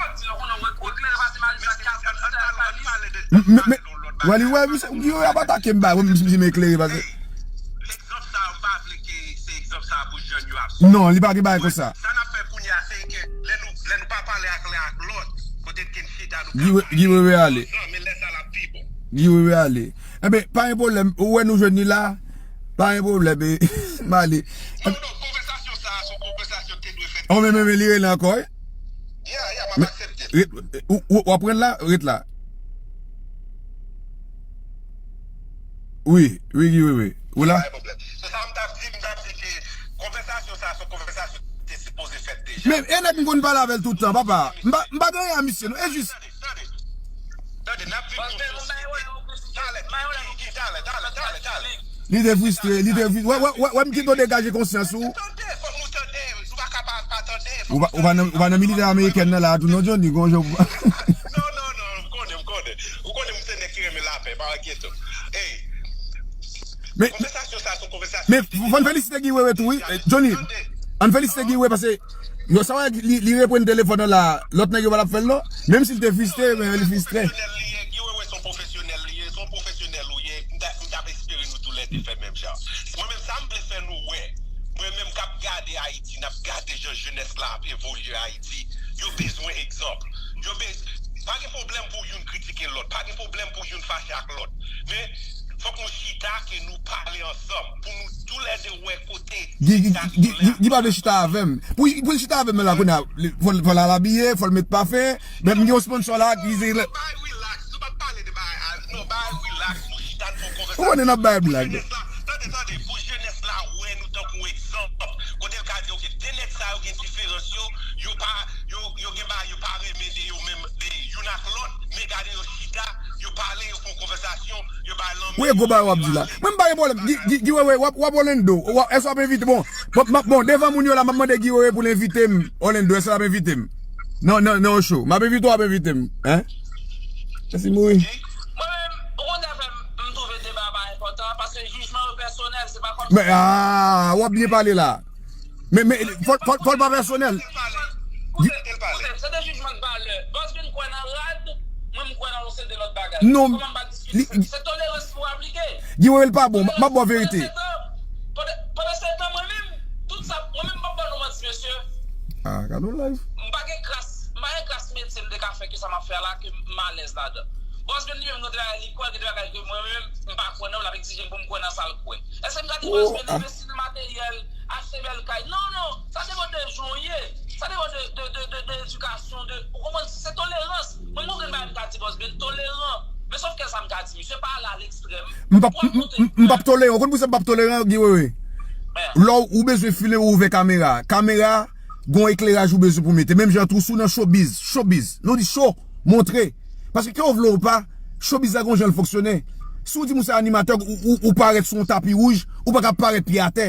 M, men, men, wè, li wè, misye, yo ap atake m, ba, wè, misye, misye, m eklere, pase. Egzanp sa, m pa vle ke se egzanp sa pou jèn yo ap swiv. Non, li pa gen bagay konsa. Sa n ap fè kounye a, se ke lè nou, lè nou pa pale ak lè ak lòt, kote n gen chita, nou ka pale. Guy Wewe ale. Men lè sa l ap pi bon. Guy Wewe ale. Enben, pa gen pwoblèm. Ou wè nou jwenn li la? Pa gen pwoblèm, e, m ale. Non, non, konvèsasyon sa a, se yon konvèsasyon ki te dwe fèt. Oh, men, men, men, li rele ankò, wi? Ya, ya, m ap aksepte l. Ret, ou, ou, w ap pran l la? Ret la. Wi, wi, wi, wi, wi. Ou la? Pa gen pwoblèm. Se sa m t ap di, m t ap di ke konvèsasyon sa a, se yon konvèsasyon ki te sipoze fèt deja. Men, e nèg m konn pale avè l tout tan, papa. M pa, m pa gen anyen a misye, non. E jis. Tande, tande. Tande, n ap viv yon sosyete. Talè, talè, talè, talè, talè. Li te fristre, li te fristre. Wè, wè, wè, wè, m kite w degaje konsyans ou. Tande, fòk nou tande. Nou pa ka pa, pa tande. Ou pa, ou pa nan, ou pa nan militè amerikèn nan la, tou non, Johnny, gon jan. Non, non, non, m konnen, m konnen. Ou konnen m se nèg ki renmen lapè, pa enkyete w. Ey. Men, konvèsasyon sa, se yon konvèsasyon. Men, fò n felisite Guy Wewe tou, wi. Eh, Johnny, ann felisite Guy Wewe, paske yo sa wè li, li reprann telefòn nan la, lòt nèg yo pa t ap fè l non. Menm si l te fristre, men li fristre. Pwofesyonèl li ye, Guy Wewe se yon pwofesyonèl li ye, se yon pwofesyonèl ou ye, m ta, m t ap espere nou toulède fè menm jan. Mwen menm, sa m vle fè nou wè, mwen menm k ap gade Ayiti, n ap gade jan jenès la ap evolye Ayiti, yo bezwen egzanp. Yo bez-, pa gen pwoblèm pou youn kritike lòt, pa gen pwoblèm pou youn fache ak lòt. Men, fòk nou chita, ke nou pale ansanm, pou nou toulède wè kote Guy, Guy, Guy, Guy, Guy pa vle chita avè m. Pou, pou l chita avè m la, kounye a, fò l, fò l al abiye, fò l met pafen. Men m gen yon sponsor la, ki se. Bay relax, nou pa t pale de bagay, a, non, bay relax, nou chita, n fè yon konvèsasyon. Ou konnen n ap bay blag. Pou jenès la, tande, tande, pou jenès la wè nou tankou egzanp. Kote l ka di, oke, de nèg sa yo gen diferans yo, yo pa, yo, yo gen bagay yo pa renmen de yo menm, de youn ak lòt, men gade yo chita, yo pale, yo fè yon konvèsasyon, yo bay lanmen. Wi, gwo bagay w ap di la. Mwen m pa gen pwoblèm. Guy, Guy, Guy Wewe, w ap, w ap Orlando. W ap, èske w ap envite? Bon, bon, bon, devan moun yo la, m ap mande Guy Wewe pou l envite m Orlando. Èske l ap envite m? Non, non, non, cho. M ap envite w, w ap envite m. Hein? Èske mouri? Mwen menm, ou konn zafè m, m twouve deba pa enpòtan, paske jijman yo pèsonèl, se pa kòmsi. Men, ah, w ap byen pale la. Men, men, fò, fò, fò l pa pèsonèl. Koute, koute, se de jijman de valè. Bosben kwè nan rad, mwen m kwè nan yon seri de lòt bagay. Non, kòman m pa diskite? Se tolerans pou w aplike. Guy Wewe l pa bon, m ap ba w verite. Pandan, pandan, pandan se tan, mwen menm, tout sa, mwen menm m p ap ba nou manti, mesye. Ah, gade yon live. M pa gen kras, m pa gen kras metye m te ka fè ke sa m ap fè a la, ke m alèz ladan. Bosben li menm, gen de bagay li kwè, gen de bagay ke mwen menm, m pa kwè nan, l ap egzije m pou m kwè nan sa l kwè. Èske m ka di Bosben envesti nan materyèl, achte bèl kay? Non, non. Sa depann de jan w ye. Sa depann de, de, de, de, de edikasyon, de, ou konprann? Se tolerans. Mwen, gon grenn bagay m ka di Bosben, toleran. Men sòf ke sa m ka di, misye pa ale a lekstrèm. M p ap, m, m, m p ap toleran. Ou konn poukisa m p ap toleran, Guy Wewe? Lè w, ou bezwen fimen, ou ouvè kamera. Kamera, gon ekleraj ou bezwen pou mete. Menm jan tou, si w nan showbiz, showbiz. Non, di show, montre. Paske ke w vle w pa, showbiz la gon jan l fonksyone. Si w di moun se animatè, ou, ou, ou parèt sou yon tapi wouj, ou pa ka parèt pye atè.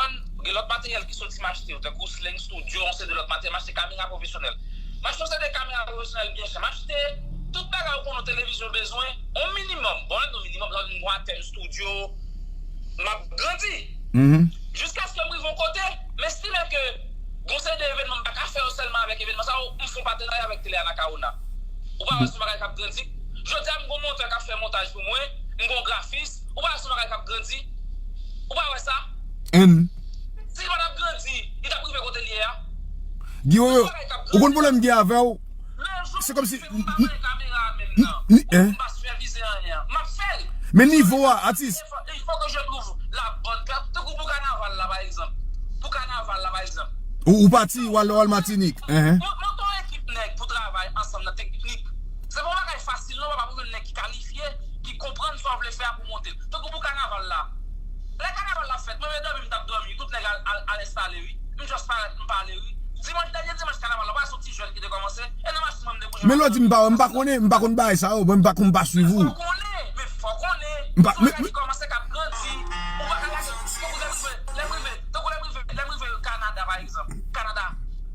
telefòn, gen lòt materyèl ki soti m achte yo, tankou Sling Studio, yon seri de lòt materyèl, m achte kamera pwofesyonèl. M achte yon seri de kamera pwofesyonèl byen chè, m achte tout bagay ou konnen yon televizyon bezwen, yon minimòm. Bon, lè m di yon minimòm, sa vle di m gon atèl studio, m ap grandi. Jiskaske m rive yon kote, m estime ke gon seri de evènman m pa ka fè yo sèlman avèk evènman sa yo, m fè yon patenarya avèk Tele Anacaona. Ou pa wè se yon bagay k ap grandi? Jodi a, m gon montè k ap fè montaj pou mwen, m gon grafis, ou pa wè se yon bagay k ap grandi? Ou pa wè sa? Si li pa t ap grandi, li t ap rive kote l ye a? Guy Wewe, ou konn pwoblèm m gen avè w? Se kòmsi m pa pale kamera a menm nan. M pa sipèvize anyen. M ap fè l. Men nivo a, atis. Il faut que je trouve la bonne place. Tankou pou kanaval la, pa egzanp. Pou kanaval la, pa egzanp. Ou, ou pati, w al, w al Matinik. Enhen. Mwen, mwen gen yon ekip nèg pou travay ansanm nan teknik. Se pa yon bagay fasil, non, papa, pou jwenn nèg ki kalifye, ki konprann sa w vle fè a pou monte l. Tankou pou kanaval la. Lè kanaval la fèt, mwen menm dòmi, m t ap dòmi. Tout nèg al, al, al enstale, wi. M just parèt, m pale, wi. Dimanch, dènye dimanch kanaval la, pa sou ti jèn ki te kòmanse. E nan machin mwen m debouje. Men lè w di m pa wè, m pa konnen, m pa konn bagay sa yo, mwen m pa konn, m pa swiv ou. Fò w konnen, men fò w konnen. M pa, se yon bagay ki kòmanse, k ap grandi. Ou pa ka lage, tankou lè m rive, lè m rive, tankou lè m rive, lè m rive Kanada, pa egzanp. Kanada,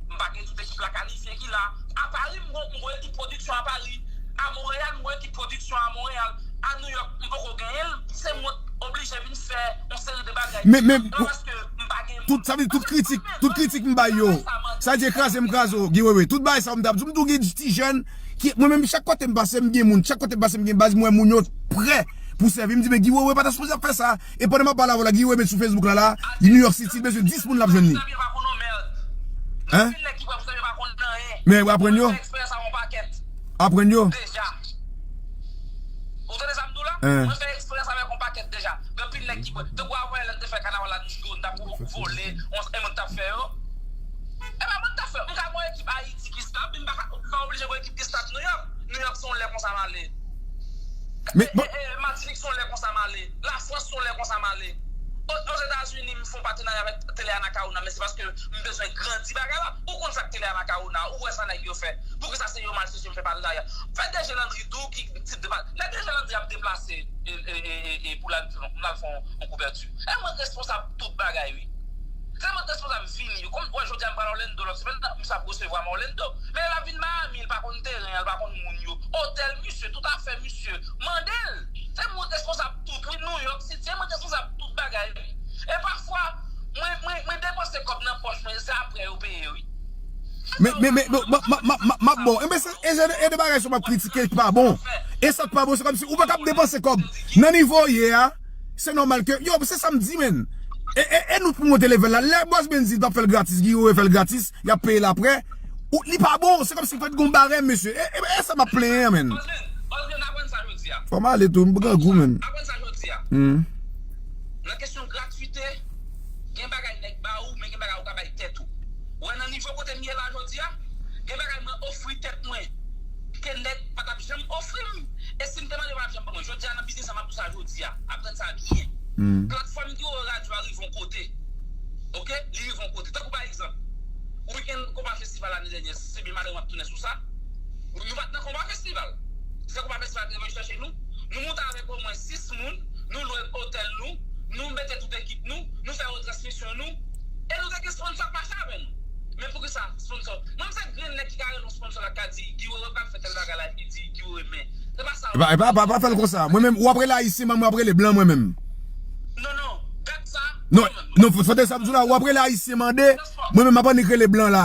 m pa gen tout ekip la kalifye ki la. A Pari, m gon, m gon ekip pwodiksyon a Pari. A Monreyal, m gon ekip pwodiksyon a Monreyal. A Nouyòk, m poko genyen l. Se mwen oblije vin fè yon seri de bagay. Men, men, paske m pa gen tout, sa vle di tout kritik, tout kritik m bay yo. Sa vle di kraze m kraze w, Guy Wewe. Tout bagay sa yo m t ap di w, m di w gen ti jèn ki, mwen menm, chak kote m pase, m gen moun. Chak kote m pase, m gen baz, m wè moun yo prè pou sèvi. M di, men Guy Wewe pa ta sipoze ap fè sa. E pandan m ap pale avè w la, Guy Wewe met sou Facebook la, la, New York City, bezwen dis moun l ap jwenn li. Hein? Men aprann yo. Aprann yo. Deja. Ou tande sa m di w la? Hein. Mwen fè eksperyans avèk yon pakèt deja. Gen anpil nèg ki pran. Tankou avanyè lè n te fè kanaval la, nou jwe, n t ap vole, yon, e mwen t ap fè yo. E pa mwen t ap fè. M ka gen yon ekip Ayiti ki stap, men m pa ka, m pa oblije gen yon ekip ki stap Nouyòk. Nouyòk se yon lè konsa m ale. Men, e, bon, e, e, Matinik se yon lè konsa m ale. Lafrans se yon lè konsa m ale. O, Ozetazini, m fè yon patenarya avèk Tele Anacaona, men se paske m bezwen grandi bagay la. Ou konn sa k Tele Anacaona, ou wè sa nèg yo fè. Poukisa se yo m al chèche, m fè patenarya? Fè D J Landry tou ki tip de pa-, lè D J Landry ap deplase, e, e, e, e, e pou l al fè, l al fè yon, yon kouvèti. E mwen k responsab tout bagay, wi. Se mwen k responsab vini yo. Kòm, wè, jodi a m pral Orlando, lòt semèn nan, misye ap resevwa m Orlando. Men lè l ap vin Miami, l pa konn teren an, l pa konn moun yo. Otèl misye, tout afè misye. Mande l. Se mwen k responsab tout, wi, New York City, se mwen k responsab tout bagay, wi. E pafwa, mwen, mwen, mwen depanse kòb nan pòch mwen, se apre yo peye, wi. Men, men, men, men, m, m, m, m, m ap bon. Enben, se, e, e, e de bagay sa w ap kritike ki pa bon. E sa k pa bon, se kòmsi ou pa kab depanse kòb. Nan nivo w ye a, se nòmal ke, yo, se sa m di, menn. E, e, e nou pou monte level la. Lè Boss Ben di l p ap fè l gratis, Guy Wewe fè l gratis, y ap peye l apre. Ou, li pa bon, se kòmsi fèt gon barèm, mesye. E, e, e sa m ap plenyen an, menn. Boss Ben, Boss Ben aprann sa jodi a. Fò m ale tou, m grangou, menn. Aprann sa jodi a. Hmm. Nan kesyon gratwite, gen bagay nèg ba ou, men gen bagay ou ka bay tèt ou. Ou wè nan nivo kote m ye la jodi a, gen bagay mwen ofri tèt mwen ke nèg pa t ap janm ofri m. E si m te mande, yo pa t ap janm ban mwen. Jodi a, nan biznis la, m ap di w sa jodi a. Aprann sa byen. Hmm. Platfòm Guy Wewe Radio a rive yon kote. Oke? Li rive yon kote. Tankou pa egzanp, wikenn konpa festival ane dènyè, se byen malere m ap tounen sou sa. Nou pa t nan konpa festival. Se konpa festival ki te vin chèche nou. Nou monte avèk omwen sis moun, nou lwe otèl nou, nou mete tout ekip nou, nou fè retransmisyon nou, e nou te gen sponsò k mache avè nou. Men poukisa sponsò? Mwen, m se grenn nèg ki ka rele yon sponsò la, k ka di, Guy Wewe pral fè tèl bagay la, epi di, Guy Wewe, men. Se pa sa. E pa, e pa, pa, pa fè l konsa. Mwen menm, w ap rele ayisyen, mwen, mwen ap rele blan, mwen menm. Non, non, gad sa. Non, non, fò, fò te sa m di w la, w ap rele ayisyen mande, mwen menm m ap annik rele blan la.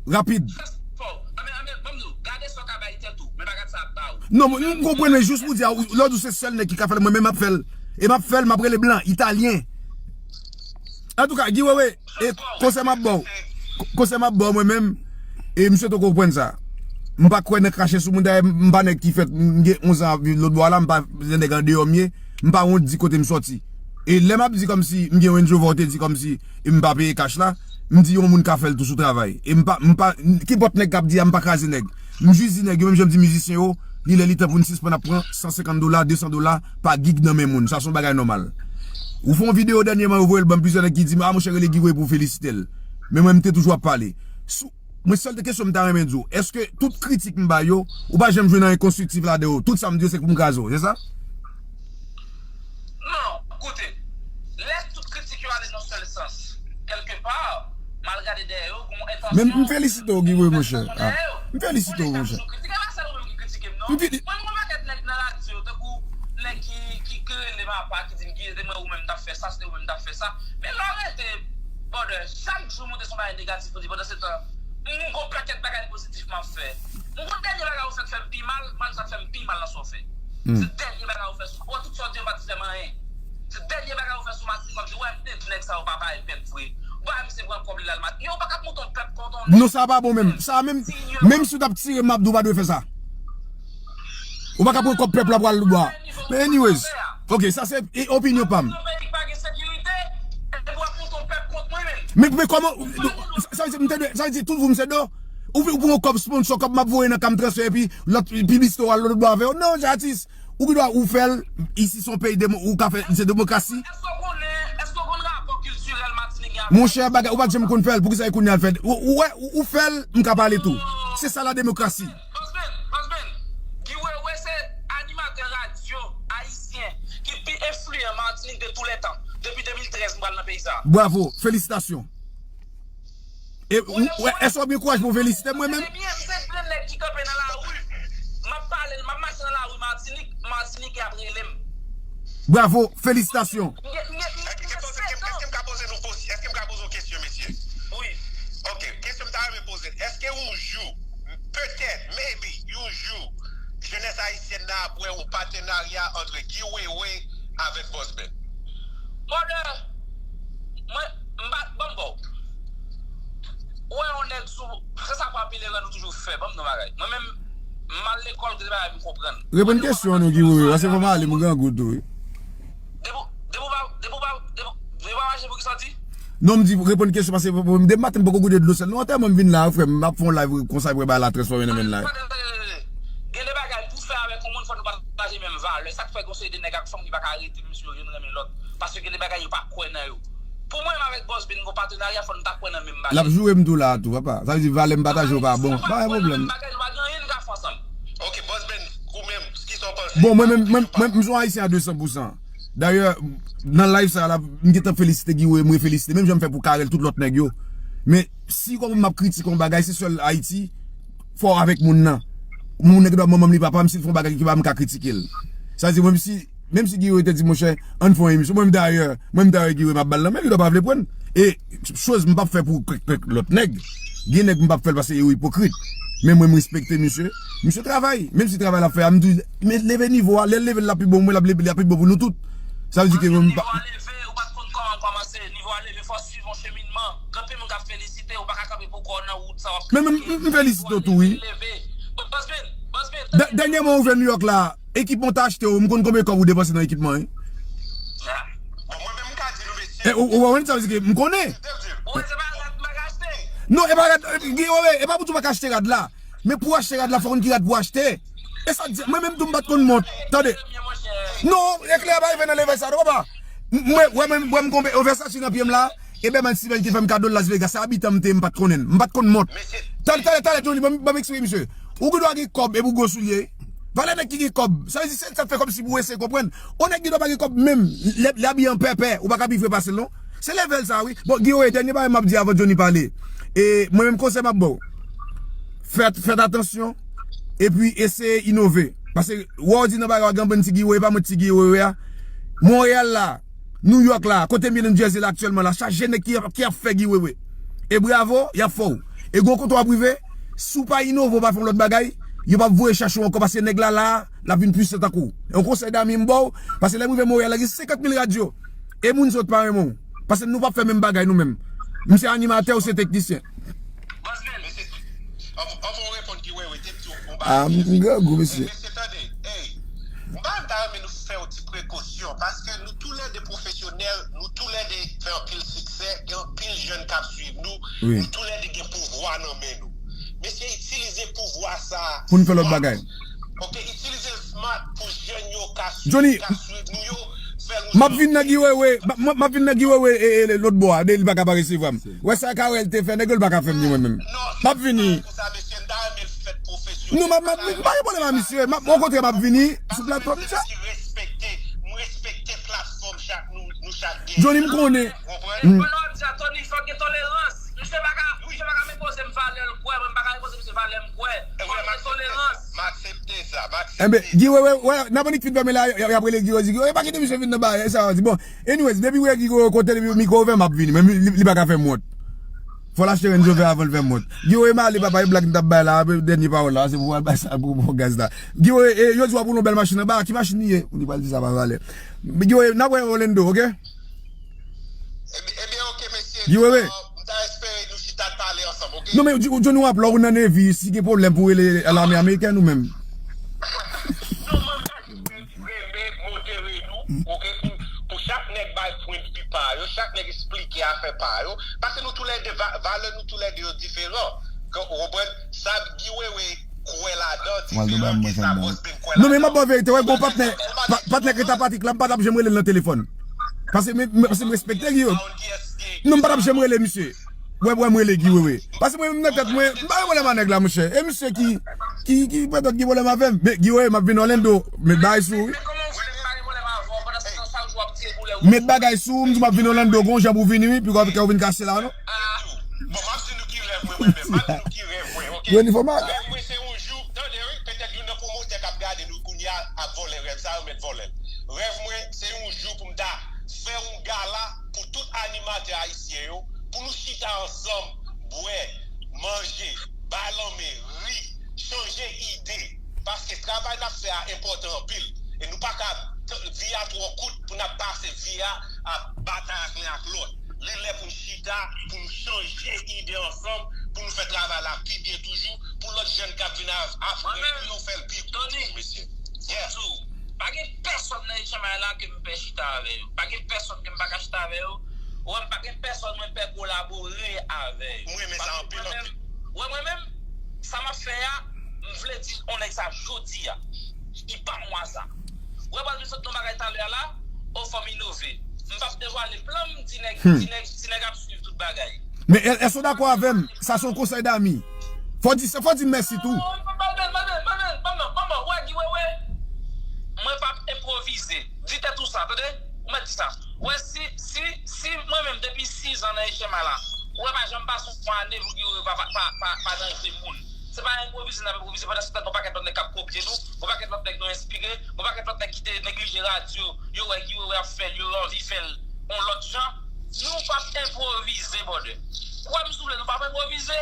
Rapid. Fò, anben, anben, ban m di w, gade sa w ka bay tèt ou, men pa gad sa ap ba ou. Non, mwen, m konprann, men jis pou di a, ou, lè w di w se sèl nèg ki ka fè l, mwen menm m ap fè l. E m ap fè l, m ap rele blan, italyen. Antouka, Guy Wewe, e konsèy m ap ba w, konsèy m ap ba w mwen menm, e m swete w konprann sa. M pa kwè nan krache sou moun, dayè m pa nèg ki fèt, m gen onz an ap viv lòt bò a la, m pa se nèg andeyò m ye, m pa wont di kote m sòti. E lè m ap di kòmsi m gen Range Rover, ou te di kòmsi m pa peye kach la, m di yon moun ka fè l tou sou travay. E m pa, m pa, kenpòt nèg k ap di a, m pa kraze nèg. M jis di nèg yo, menm jan m di mizisyen yo, Li lè li tan pou n sispann ap pran san senkant dola, de san dola pa gig nan men moun. Sa se yon bagay nòmal. Ou fè yon videyo dènyèman, yo voye l ban m, plizyè nèg ki di m, "A, monchè, rele Guy Wewe pou w felisite l." Men mwen, m te toujou ap pale. Sou, mwen, sèl kesyon m ta renmen di w, èske tout kritik m ba yo, ou pa janm jwenn anyen konstriktif ladan yo? Tout sa m di yo, se pou m kraze w, se sa? Non, koute, lè tout kritik yo ale nan sèl sans, kèlkepa, m al gade dèyè yo, gen yon entansyon. Men m felisite w, Guy Wewe, monchè. Ah, m felisite w, monchè. Kritike pa sèl ou menm ki kritike m, non. Mwen, m gen yon pakèt nèg nan radyo, tankou nèg ki, ki, ki rele m apa, ki di m, "Guy, se mwen ou menm t ap fè sa, se ou menm t ap fè sa." Men lè w rete, brother, chak jou monte se yon bagay negatif ou di, pandan se tan, m gen yon pakèt bagay pozitif m ap fè. M gen yon dènye bagay ou fè k fè m pi mal, m al sa k fè m pi mal nan sa w fè. Se dènye bagay ou fè sou, ou tout sa w di yo pa t fè m anyen. Se dènye bagay ou fè sou Matinik, w ap di, "Wè, m te di nèg sa yo pa bay pèp vre. Ou pa wè misye pran kòb li l al Matinik." Yo pa ka t monte yon pèp kont yon nèg. Non, sa pa bon menm. Sa menm, menm si w t ap tire m, m ap di w pa dwe fè sa. Ou pa ka pran kòb pèp la pou al lòtbò a. Men anyways, ok, sa se e, opinyon pa m. Yon peyi ki pa gen sekirite, epi w ap monte yon pèp kont mwen menm. Men, men kòman, sa vle di, m te dwe, sa vle di, tout jou m se do. Ou, ou pran yon kòb sponsò, kòb m ap voye nan ka m transfè, epi lòt, piblisite w al lòtbò avè yo. Non, Jatis, ou gen dwa ou fè l, isi se yon peyi demo-, ou ka fè, se demokrasi. Èske w konnen, èske w konn rapò kiltirèl Matinik gen avèk Monchè, bagay, ou pa t janm konn fè l, poukisa e kounye a l fè? Ou, ou wè, ou, ou fè l, m ka pale tou. Se sa la demokrasi. Bòsben, Bòsben, Guy Wewe se animatè radyo ayisyen ki pi enfliyan Matinik de tous les temps. Depi de mil trèz, m pral nan peyi sa. Bravo, felisitasyon. E, ou, ou, èske w ap gen kouraj pou w felisite mwen menm? Se byen, m se grenn nèg ki kanpe nan lari. M ap pale, m ap mache nan lari Matinik, Matinitjè ap rele m. Bravo, felisitasyon. M gen, m gen, m gen, m gen sèt an. Èske m ka poze nou, èske m ka poze yon kesyon, mesye? Wi. Ok, kesyon m ta renmen poze. Èske yon jou, petèt, maybe, yon jou, jenès ayisyèn nan ap wè yon patenarya ant Guy Wewe avèk Bòsben? Brother, mwen, m pa, ban m ba w. Ou wè yon nèg sou, se sa papa pile lan nou toujou fè, ban m nan bagay. Mwen menm, m al lekòl, gen de bagay m konprann. Reponn kesyon an non, Guy Wewe, paske fò m ale, m grangou tou, wi. Depi, depi w pa, depi w pa, depi, depi w pa mache pou ki sòti? Non, m di, reponn kesyon, paske pou, pou, depi maten m poko goute dlo sèl. Non, antèman m vin la, frè m, m ap fè yon live konsa, epi bagay la transfòme nan men l la. Tande, tande, tande, tande. Gen de bagay pou fè avèk yon moun, fò nou pataje menm valè. Sa k fè gen yon seri de nèg ak fanm ki pa ka rete menm si yo youn renmen lòt. Paske gen de bagay yo pa kwè nan yo. Pou mwen menm avèk Bòsben, nou gon patenarya, fò nou ta kwè nan menm bagay. L ap joure m tou la a tou, papa. Sa vle di valè m pataje yo pa bon. Pa gen pwoblèm. Nou pa gen anyen nou ka fè ansanm. Ok, Bòsben, ou menm, kisa w panse? Bon, mwen menm, mwen, mwen, m se yon Ayisyen a de san pou san. Dayè, nan live sa la, m gentan felisite Guy Wewe, m refelisite. Menm jan m fè pou Carel, tout lòt nèg yo. Men, si kòm m ap kritike yon bagay, se sèl Ayiti, fò w avèk moun nan. Moun nan gen dwa manman m li papa m, si l fè yon bagay ki pa m ka kritike l. Sa vle di, mwen, si, menm si Guy Wewe te di, monchè, ann fè yon emisyon, mwen, dayè, mwen, dayè, Guy Wewe, m ap ba l nan men, li dwa pa vle pran. E, choz m p ap fè pou kèk, kèk lòt nèg. Gen nèg m p ap fè l paske yo ipokrit. Men mwen, m respekte misye. Misye travay. Menm si travay l ap fè a, m di, men leve nivo a. Lè l leve l, l ap pi bon pou mwen, l ap leve, l ap pi bon pou nou tout. Sa vle di ke mwen, m pa. Nivo a leve, ou pa t konn kòman kòmanse. Nivo a leve, fò w swiv yon cheminman. Gen anpil moun k ap felisite, ou pa ka kanpe pou kò w nan wout sa w ap kritike. Men, men, m, m felisite w tou, wi. Nivo a leve. Bòsben, Bòsben, tande. Dènyèman ou vin New York la, ekipman w te achte yo, m konn konbyen kòb ou depanse nan ekipman, wi. Bon, mwen menm, m ka di nou, mesye. E, ou, ou konprann sa vle di ke m konnen. Ou wè, se pa rad m pa ka achte. Non, e pa rad, e, Guy Wewe, e pa pou di w pa ka achte rad la. Men pou w achte rad la, fò w konn ki rad pou w achte. E sa k di, mwen menm tou m pa t konn mont. Tande. Non, eklè a pa rive nan level sa, non, papa. M, mwen, wè, mwen, mwen, m konbe, yon Versace nan pye m la. E Berman Steven ki fè m kado l Las Vegas. Se abitan m te ye, m pa t konnen l. M pa t konn mont. Talè, talè, talè, Johnny, ban m, ban m eksplike misye. Ou gen dwa gen kòb epi w gwo soulye. Valè nèg ki gen kòb. Sa vle di, se sa k fè kòmsi pou w eseye konprann. Yon nèg gen dwa pa gen kòb menm. Lè, lè abiye an pèpè, ou pa ka pi vre pase l, non. Se level sa, wi. Bon, Guy Wewe, dènye bagay m ap di avan Johnny pale. E mwen menm konsèy m ap ba w. Fè, fè atansyon. Epi eseye inove. Paske, wè w di nan bagay, w gen bann ti Guy Wewe, e pa mwen ti Guy Wewe a. Monreyal la, New York la, kote m ye nan New Jersey la aktyèlman la, chaje nèg ki, ki ap fè Guy Wewe. E bravo, y ap fè w. E gon kote w ap rive, si w pa inove, w pa fè yon lòt bagay, yo p ap voye chache w ankò, paske nèg la la, l ap vin pwisan tankou w. E yon konsèy dami m ba w, paske lè m rive Monreyal la, gen senkant mil radyo. E moun sot pa renmen w. Paske nou p ap fè menm bagay nou menm. M se animatè, ou se teknisyen. Bòsben, anvan, anvan w reponn Guy Wewe, te di yon bagay. Ah, m grangou, mesye. Mesye, tande, ey, m pa, m ta renmen nou fè yon ti prekosyon, paske nou toulède pwofesyonèl, nou toulède fè anpil siksè, gen anpil jèn k ap swiv nou, wi, nou toulède gen pouvwa nan men nou. Mesye, itilize pouvwa sa a pou n fè lòt bagay. Ok, itilize l smart pou jèn yo ka swiv, Johnny, ka swiv nou yo, fè nou m ap vin nan Guy Wewe, m ap, m ap vin nan Guy Wewe e, e, lòt bò a, de li pa ka pa resevwa m. Wè sa Carel te fè, nèg yo l pa ka fè m ni mwen menm. M ap vini. Pou sa, mesye, m ta renmen l fèt pwofesyonèl. Non, m ap, m ap, m pa gen pwoblèm a misye. M ap, okontrè, m ap vini sou platfòm sa. Ki respekte, m respekte platfòm chak nou, nou chak gen. Johnny, m konnen. Konprann? Konnen w ap di a Tony, fòk gen tolerans. Misye pa ka, misye pa ka enpoze m valè l kwè, mwen m pa ka enpoze misye valè m kwè. Fòk gen tolerans. M aksepte sa, m aksepte. Enben, Guy Wewe, wè, n ap annik fin fèmen la, y ap rele Guy Wewe, di Guy Wewe, pa kite misye vin nan bagay sa, di bon. Anyways, depi w wè Guy Wewe kote, depi mikwo ouvè, m ap vini, men li, li pa ka fè m wont. Fò l achte Range Rover avan l fè m wont. Guy Wewe, m ale, papa, e blag m t ap bay la, dènye pawòl la, se pou w al bay sa, pou, pou gaz la. Guy Wewe, e, yo di w ap woule yon bèl machin anba, ki machin li ye? Li pral di sa pa valè. Guy Wewe, n ap wè Orlando, ok? Ebyen, ebyen, ok, mesye. Guy Wewe. M ta espere nou chita n pale ansanm, ok? Non, men Johnny w ap lò ou nan Navy, si gen pwoblèm pou rele lame amerikèn ou menm. Non, mwen, m ta jis renmen modere nou, ok, pou, pou chak nèg bay pwendvi pa yo, chak nèg esplike afè pa yo, paske nou toulède, va, valè nou toulède yo diferan. Ou konprann? Sa Guy Wewe kwè ladan diferan de sa Bosben kwè ladan. Non, men m ap ba w verite, wè, gon patnè, pa, patnè Kreta Patrick la, m pa t ap janm rele l nan telefòn. Paske m, m, paske m respekte Guy Wewe. Non, m pa t ap janm rele misye. Wè, wè, m rele Guy Wewe. Paske mwen menm nan tèt mwen, m pa gen pwoblèm a nèg la, monchè. E misye ki, ki, ki petèt gen pwoblèm avè m. Men Guy Wewe, m ap vin Orlando. Met bagay sou ou, wi. Met bagay sou ou, m di w m ap vin Orlando, gon jan pou w vini, wi, pi kè w vin kase la, non? Bon, m ap di nou ki rèv mwen, mwen menm. M ap di nou ki rèv mwen, ok? Rèv mwen se yon jou, tande, wi, petèt youn nan pwomotè k ap gade nou kounye a ap vòlè rèv sa, yo mèt vòlè l. Rèv mwen, se yon jou pou m ta fè yon gala pou tout animatè ayisyen yo, pou nou chita ansanm, bwè, manje, bay lanmen, ri, chanje ide. Paske travay n ap fè a enpòtan anpil. E nou pa ka, vi a twò kout pou n ap pase vi a ap batay ak len ak lòt. Li lè pou n chita, pou n chanje ide ansanm, pou nou fè travay la pi byen toujou, pou lòt jèn k ap vin ap, ap apre nou yo fè l pi byen toujou, mesye. Yeah. Pa gen pèsòn nan H M I la ke m pè chita avè yo. Pa gen pèsòn ke m pa ka chita avè yo. Ou wè, m pa gen pèsòn mwen pè kolabore avè yo. M renmen sa anpil, anpil. Ou wè, mwen menm, sa m ap fè a, m vle di yon nèg sa jodi a. Li pa yon aza. Ou wè, pral vin sot nan bagay talè a la, o fò m inove. M p ap devwale plan m, ti nèg, ti nèg, ti nèg ap swiv tout bagay. Men è-, èske w dakò avè m? Sa se yon konsèy dami. Fò di sa, fò di mèsi tou. Mwen p ap enpwovize. Di tèt ou sa, tande? Ou mèt di sa. Ou wè, si, si, si mwen menm depi sis an nan H M I la, ou wè pa janm pase yon ane pou yo pa, pa, pa, pa, pa ranje moun. Se pa enpwovize n ap enpwovize, pandan se tan gen yon pakèt lòt nèg k ap kopye nou, yon pakèt lòt nèg nou enspire, yon pakèt lòt nèg ki te neglije radyo, yo wè Guy Wewe ap fè l, yo anvi fè l yon lòt jan. Nou p ap enpwovize, brother. Kwè m si w vle, nou p ap enpwovize.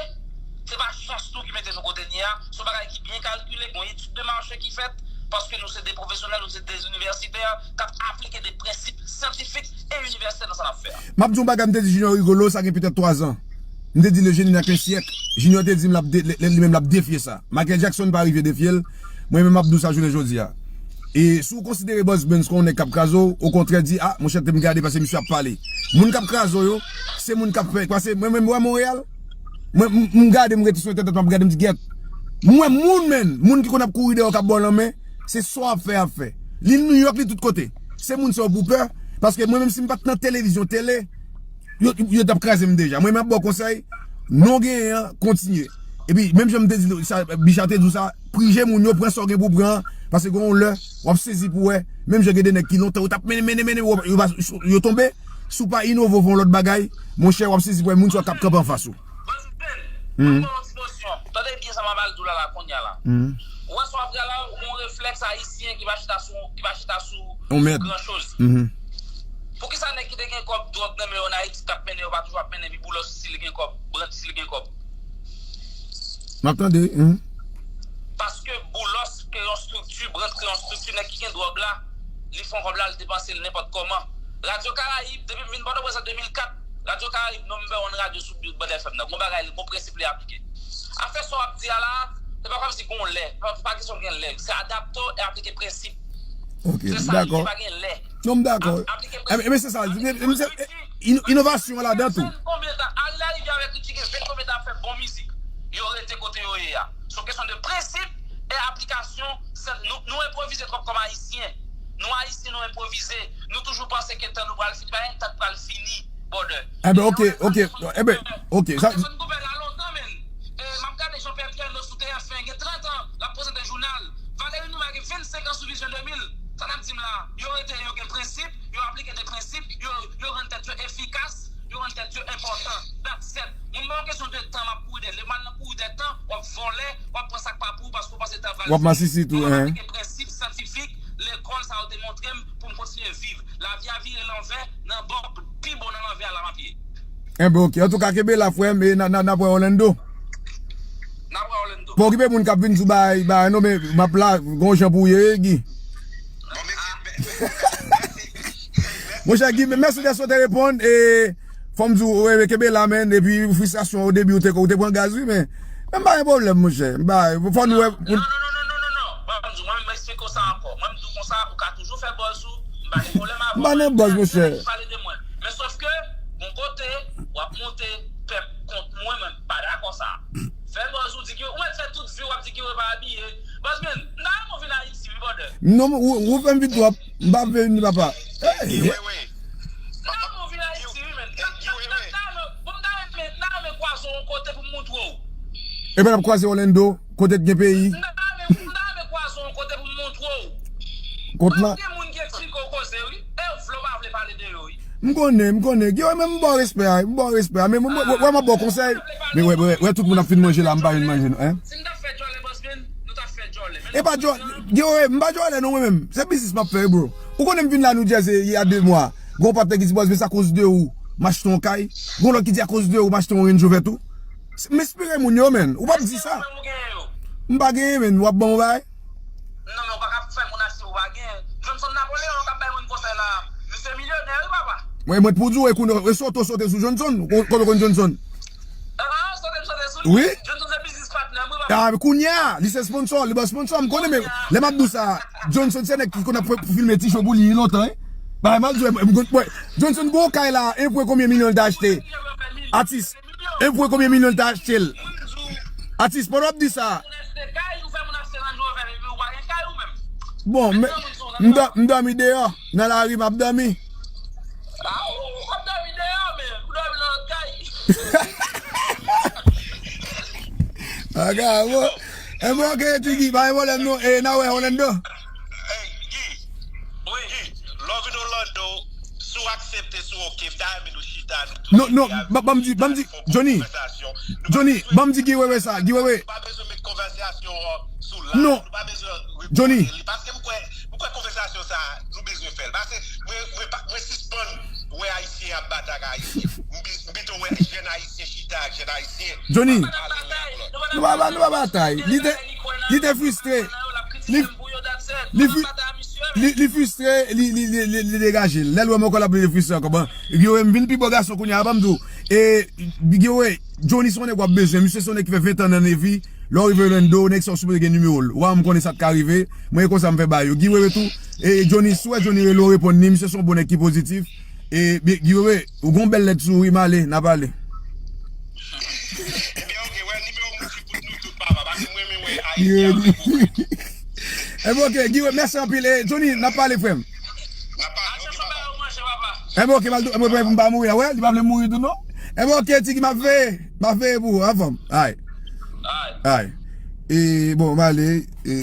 Se pa chans nou ki mete nou kote n ye a. Se yon bagay ki byen kalkile, gen yon etid de mache ki fèt, paske nou se de pwofesyonèl, nou se de inivèsitè k ap aplike de prensip syantifik e inivèsèl nan sa n ap fè a. M ap di yon bagay, m te di Junior Rigolo, sa gen petèt twa zan. M te di le génie n'a qu'un siècle. Junior te di m l ap de-, li, li menm l ap defye sa. Michael Jackson pa rive defye l. Mwen menm m ap di w sa jounen jodi a. E si w konsidere Boss Benz kon yon nèg k ap kraze w, okontrè di, a, monchè, te m gade paske misye ap pale. Moun k ap kraze w yo, se moun k ap fè, paske mwen menm, wè Monreyal, mwen, m, m gade, m rete sou entènèt, m ap gade, m di, gyèt. Mwen, moun, menm, moun ki konn ap kouri dèyè w, k ap ba w lanmen, se sa w ap fè, y ap fè. Li Nouyòk, li tout kote. Se moun sa yo pou pè, paske mwen menm si m pa t nan televizyon, tele, yo, yo t ap kraze m deja. Mwen menm ap ba w konsèy, non genyen an, kontinye. Epi, menm jan m te di, sa, Bicha te di w sa, prije moun yo, pran sa w gen pou pran, paske gen yon lè, w ap sezi pou wè, menm jan gen de nèg ki lontan yo t ap mennen, mennen, mennen, yo, yo, yo tonbe, si w pa inove, w fè yon lòt bagay, monchè, w ap sezi pou wè moun sa yo k ap kanpe anfas ou. Bòs Ben, mwen pran yon ti nosyon. Tande byen sa m ap al di w la, la, kounye a la. Ou wè sa w ap di a la, ou gon reflèks ayisyen ki pa chita sou, ki pa chita sou, sou gran choz. Poukisa nèg ki te gen kòb dwòg nan men yo an Ayiti k ap mennen yo pa toujou ap mennen epi Boulos si li gen kòb, Brandt si li gen kòb? M ap tande, wi. Paske Boulos kreye yon estrikti, Brandt kreye yon estrikti, nèg ki gen dwòg la, li fè yon kòb la, li depanse l nenpòt kòman. Radyo Karayib, depi m vin Pòtoprens an de mil kat, Radyo Karayib number one radyo sou Band F M nan. Gon bagay, gon prensip li aplike. Afè sa w ap di a la, se pa kòmsi gon lè. Pa, pa kesyon gen lè. Se adapte w e aplike prensip. Ok, m dakò. Se sa li ye, pa gen lè. Non, m dakò. Ap-, aplike prensip. Enben, se sa, enben, se, in-, inovasyon an ladan tou. Konbyen tan, al Larivyè avèk Richie gen venn konbyen tan ap fè bon mizik. Yo rete kote yo ye a. Se yon kesyon de prensip. E aplikasyon, se, nou, nou enpwovize twòp kòm Ayisyen. Nou Ayisyen, nou enpwovize. Nou toujou panse ke tan nou pral fini. Pa gen tan k pral fini, brother. Enben, ok, ok. Enben, ok. Sa, Anderson Cooper la lontan, men. E, m ap gade Jean-Pierre Pierno sou T F un, gen trant an, l ap prezante jounal. Valéry Numa gen vennsenk an sou Vision de mil. Sa n ap di m la, yo rete, yo gen prensip, yo aplike de prensip, yo, yo rann tèt yo efikas, yo rann tèt yo enpòtan. That's it. Moun pa yon kesyon de tan m ap kouri dèyè. Lè m al nan kouri dèyè tan, w ap vòlè, w ap pran sa k pa pou ou paske w panse tan pral fini. W ap masisi tou, hein. Mwen pa aplike prensip syantifik lekòl sa yo te montre m pou m kontinye viv. Lavi a vire lanvè, nan bò pi bon nan lanvè a la m ap ye. Enben, ok. Antouka, kenbe la, frè m, e n a, n a, n ap wè Orlando. N ap wè Orlando. Pa okipe moun k ap vin sou bagay, bagay, non, men m ap la, gon jan pou w ye, Guy. Bon, mèsi, mèsi, mèsi. Monchè Guy, mèsi dèske w te reponn, e fò m di w, wi, kenbe la, men, epi fristrasyon, o debi, ou te, ou te pran gaz, wi, men, men m pa gen pwoblèm, monchè. M pa, fò nou wè. Non, non, non, non, non, non, non. Mwen, m di w, mwen, m eksplike w sa ankò. Mwen, m di w konsa, ou ka toujou fè buzz ou, m pa gen pwoblèm avè w. M pa nan buzz, monchè. Pale de mwen. Men sòf ke, gon kote, w ap monte, pèp kont mwen, mwen, m pa dakò sa. Fè buzz ou di ki, ou mèt fè tout vi w ap di ki w pa abiye. Buzz, men, m ta renmen w vin Ayiti, wi, brother. Non, ou, ou fè m vin twòp. M pa vle vin, papa. Ey, ey. M ta renmen w vin Ayiti, wi, men. M ta, m ta, m ta renmen, m ta renmen kwaze w yon kote pou m montre w. Epi n ap kwaze Orlando, kote k gen peyi. M ta renmen, m ta renmen kwaze w yon kote pou m montre w. Kot la? Gen moun ki eksplike w koze, wi. E w vle w pa vle pale de yo, wi. M konnen, m konnen. Guy, wè, men m ba w respè a, m ba w respè a. Men mwen, wè, wè, m ap ba w konsèy. Men wè, wè, wè, tout moun ap fin manje la, m pa vin manje, non, hein? Si n t ap fè djòlè, Bosben, nou t ap fè djòlè. Men e pa djòlè, Guy, wè, m pa djòlè, non, mwen menm. Se biznis m ap fè, bro. Ou konnen m vin la New Jersey, il y a deux mois. Gon patnè ki di, Bosben, se akoz de ou m achte yon kay. Gon lòt ki di, akoz de ou m achte yon Range Rover tou. M enspire moun yo, men. Ou p ap di sa. M pa genyen, men. W ap ban m yon bagay? Non, men w pa ka fè moun achte ou pa gen. Johnson Napoléon k ap bay moun konsèy la. Misye milyonè, wi, papa. Mwen, mwen, pou di w, e kounye, e sote w sote sou Johnson. Ou kon-, kote w konn Johnson? Ah, sote m sote sou li. Wi. Johnson se biznis patnè m, wi, papa. Ah, men kounye a, li se sponsor, li ban sponsor, m konnen, men lè m ap di w sa, Johnson se nèg ki konn ap filme ti show pou li lontan, wi. Bagay m ap di w, mwen, mwen, Johnson gon kay la, en pwen konbyen milyon l te achte? Atis. E pou konbyen milyon l ta achte l? Atis, pandan w ap di sa. Bon, men, m dò-, m dòmi deyò, nan lari, m ap dòmi. Aga, bon. E bon, ok, Tiki, pa gen pwoblèm non. E, n a wè Orlando. Hey, Guy. Wi. Lè w vin Orlando, si w aksepte, si w oke, m ta renmen nou chita, nou tou. Non, non, ban m di, ban m di, Johnny. Johnny, ban m di Guy Wewe sa, Guy Wewe. Nou pa bezwen met konvèsasyon an sou live. Non. Nou pa bezwen repòte li. Paske m kwè, m kwè konvèsasyon sa, nou bezwen fè l. Paske mwen, mwen pa, mwen sispann wè Ayisyen ap batay ak Ayisyen. M bi-, m pito wè jèn Ayisyen chita ak jèn Ayisyen. Johnny, nou pa, nou pa batay. Li te, li te fristre. Li, li fri-, li, li fristre, li, li, li, li, li degaje l. Lè l wè m ankò l ap vin fristre ankò. Bon, Guy Wewe, m vin pi bò gason kounye a, ban m di w. E, Guy Wewe, Johnny se yon nèg w ap bezwen. Misye se yon nèg ki fè ven tan nan Navy. Lè w rive Orlando, nèg sa w sipoze gen nimewo l. Ou pa janm konnen sa k ka rive. Mwen, e konsa m fè bagay yo. Guy Wewe tou. E Johnny, si w wè Johnny rele w, reponn li. Misye se yon bon nèg ki pozitif. E, Guy Wewe, ou gon bèl lèt sou ou wi, m ale, n a pale. Ebyen, ok, wè, nimewo m di pou nou tout, papa, paske m renmen wè Ayisyen ap vin pou mwen. Ebyen, ok, Guy Wewe, mèsi anpil. E, Johnny, n a pale, frè m. N a pale, ok, papa. Ebyen, ok, m al tou, mwen, mwen, m pa mouri, a, wè, li pa vle mouri tou, non. Ebyen, ok, Tiki, m ap veye, m ap veye pou ou, anfòm. Ay. Ay. E, bon, m ale, e,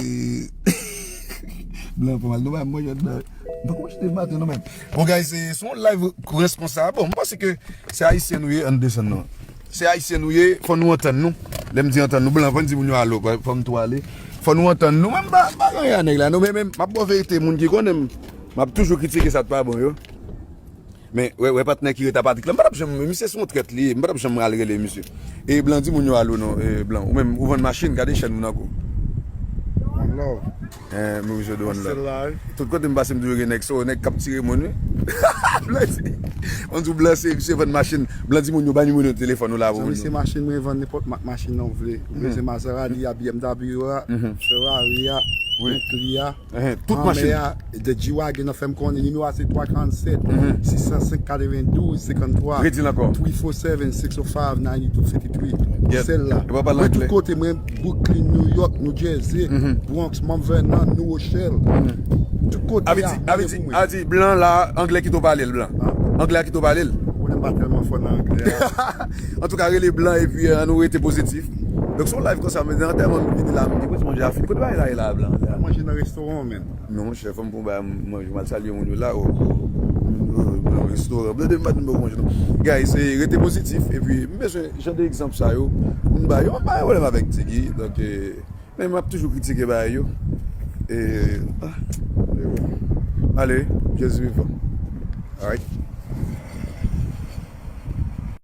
blan fè mal, nou pa mwen, jòt nan. M pa konn chita maten non, men. Bon, guys, se, se yon live responsab. Bon, m panse ke se Ayisyen nou ye, ann desann non. Se Ayisyen nou ye, fò nou antann nou. Lè m di antann nou, blan, fò n di moun yo alo, fò m tou ale. Fò nou antann nou, men m pa, m pa gen anyen a nèg la, non, men, men, m ap ba w verite, moun ki konnen m, m ap toujou kritike sa k pa bon yo. Men, wè, wè patnè ki ret a Patrick la, m pa t ap janm, misye se yon trèt li ye, m pa t ap janm al rele misye. E blan di moun yo alo non, e blan, ou menm, ou vann machin, gade chèn moun ankò. One love. Eh, men misye de one love. Tout kote m pase, m toujou gen nèg sa, nèg k ap tire moun, wi. Blan di, mwen di w, Blan se, se vann machin. Blan di moun yo ba nimewo telefòn ou la pou Zanmi, moun se yo. Machin mwen vann, nenpòt mak machin nan w vle. Ou bezwen Maserati a, B M W a, Ferrari a, Wi. Bentley a, Ehe, tout Hummer machin. A, The G-Wagon nan fè m konnen. Nimewo a se twa karannset, sis san senk, katrevenndous, senkanntrwa. Redi l ankò. Three four seven, six oh five, ninety-two fifty-three. Yes. Sèl la. E pa pale Mwen tout anglè. Kote, mwen Brooklyn, New York, New Jersey, Bronx, Mount Vernon, New Rochelle. Tout kote. Aveti, A, aveti, mande pou mwen. Aveti, blan la, anglè ki to pale l, blan. Anglè a ki to pale l. Ou konnen m pa tèlman fò nan anglè a. Antouka, rele blan epi eh, annou rete pozitif. Donk, se yon live konsa, men antèman m vini la, m di, mwen, manje a fini. Kote bagay la ye la, blan? Manje nan restoran, men. Non, monchè, fò m pran bagay, m manje, m al salye moun yo la, o, o, o, nan restoran. Blan de m pa t vin pou manje, non. Guys, eh, rete pozitif, epi m bezwen jan de egzanp sa yo, moun ba yo, m pa gen pwoblèm avèk Tiggy, donk, eh, men m ap toujou kritike bagay yo. E, ah, e bon. Ale, Jezi vivan. Alright.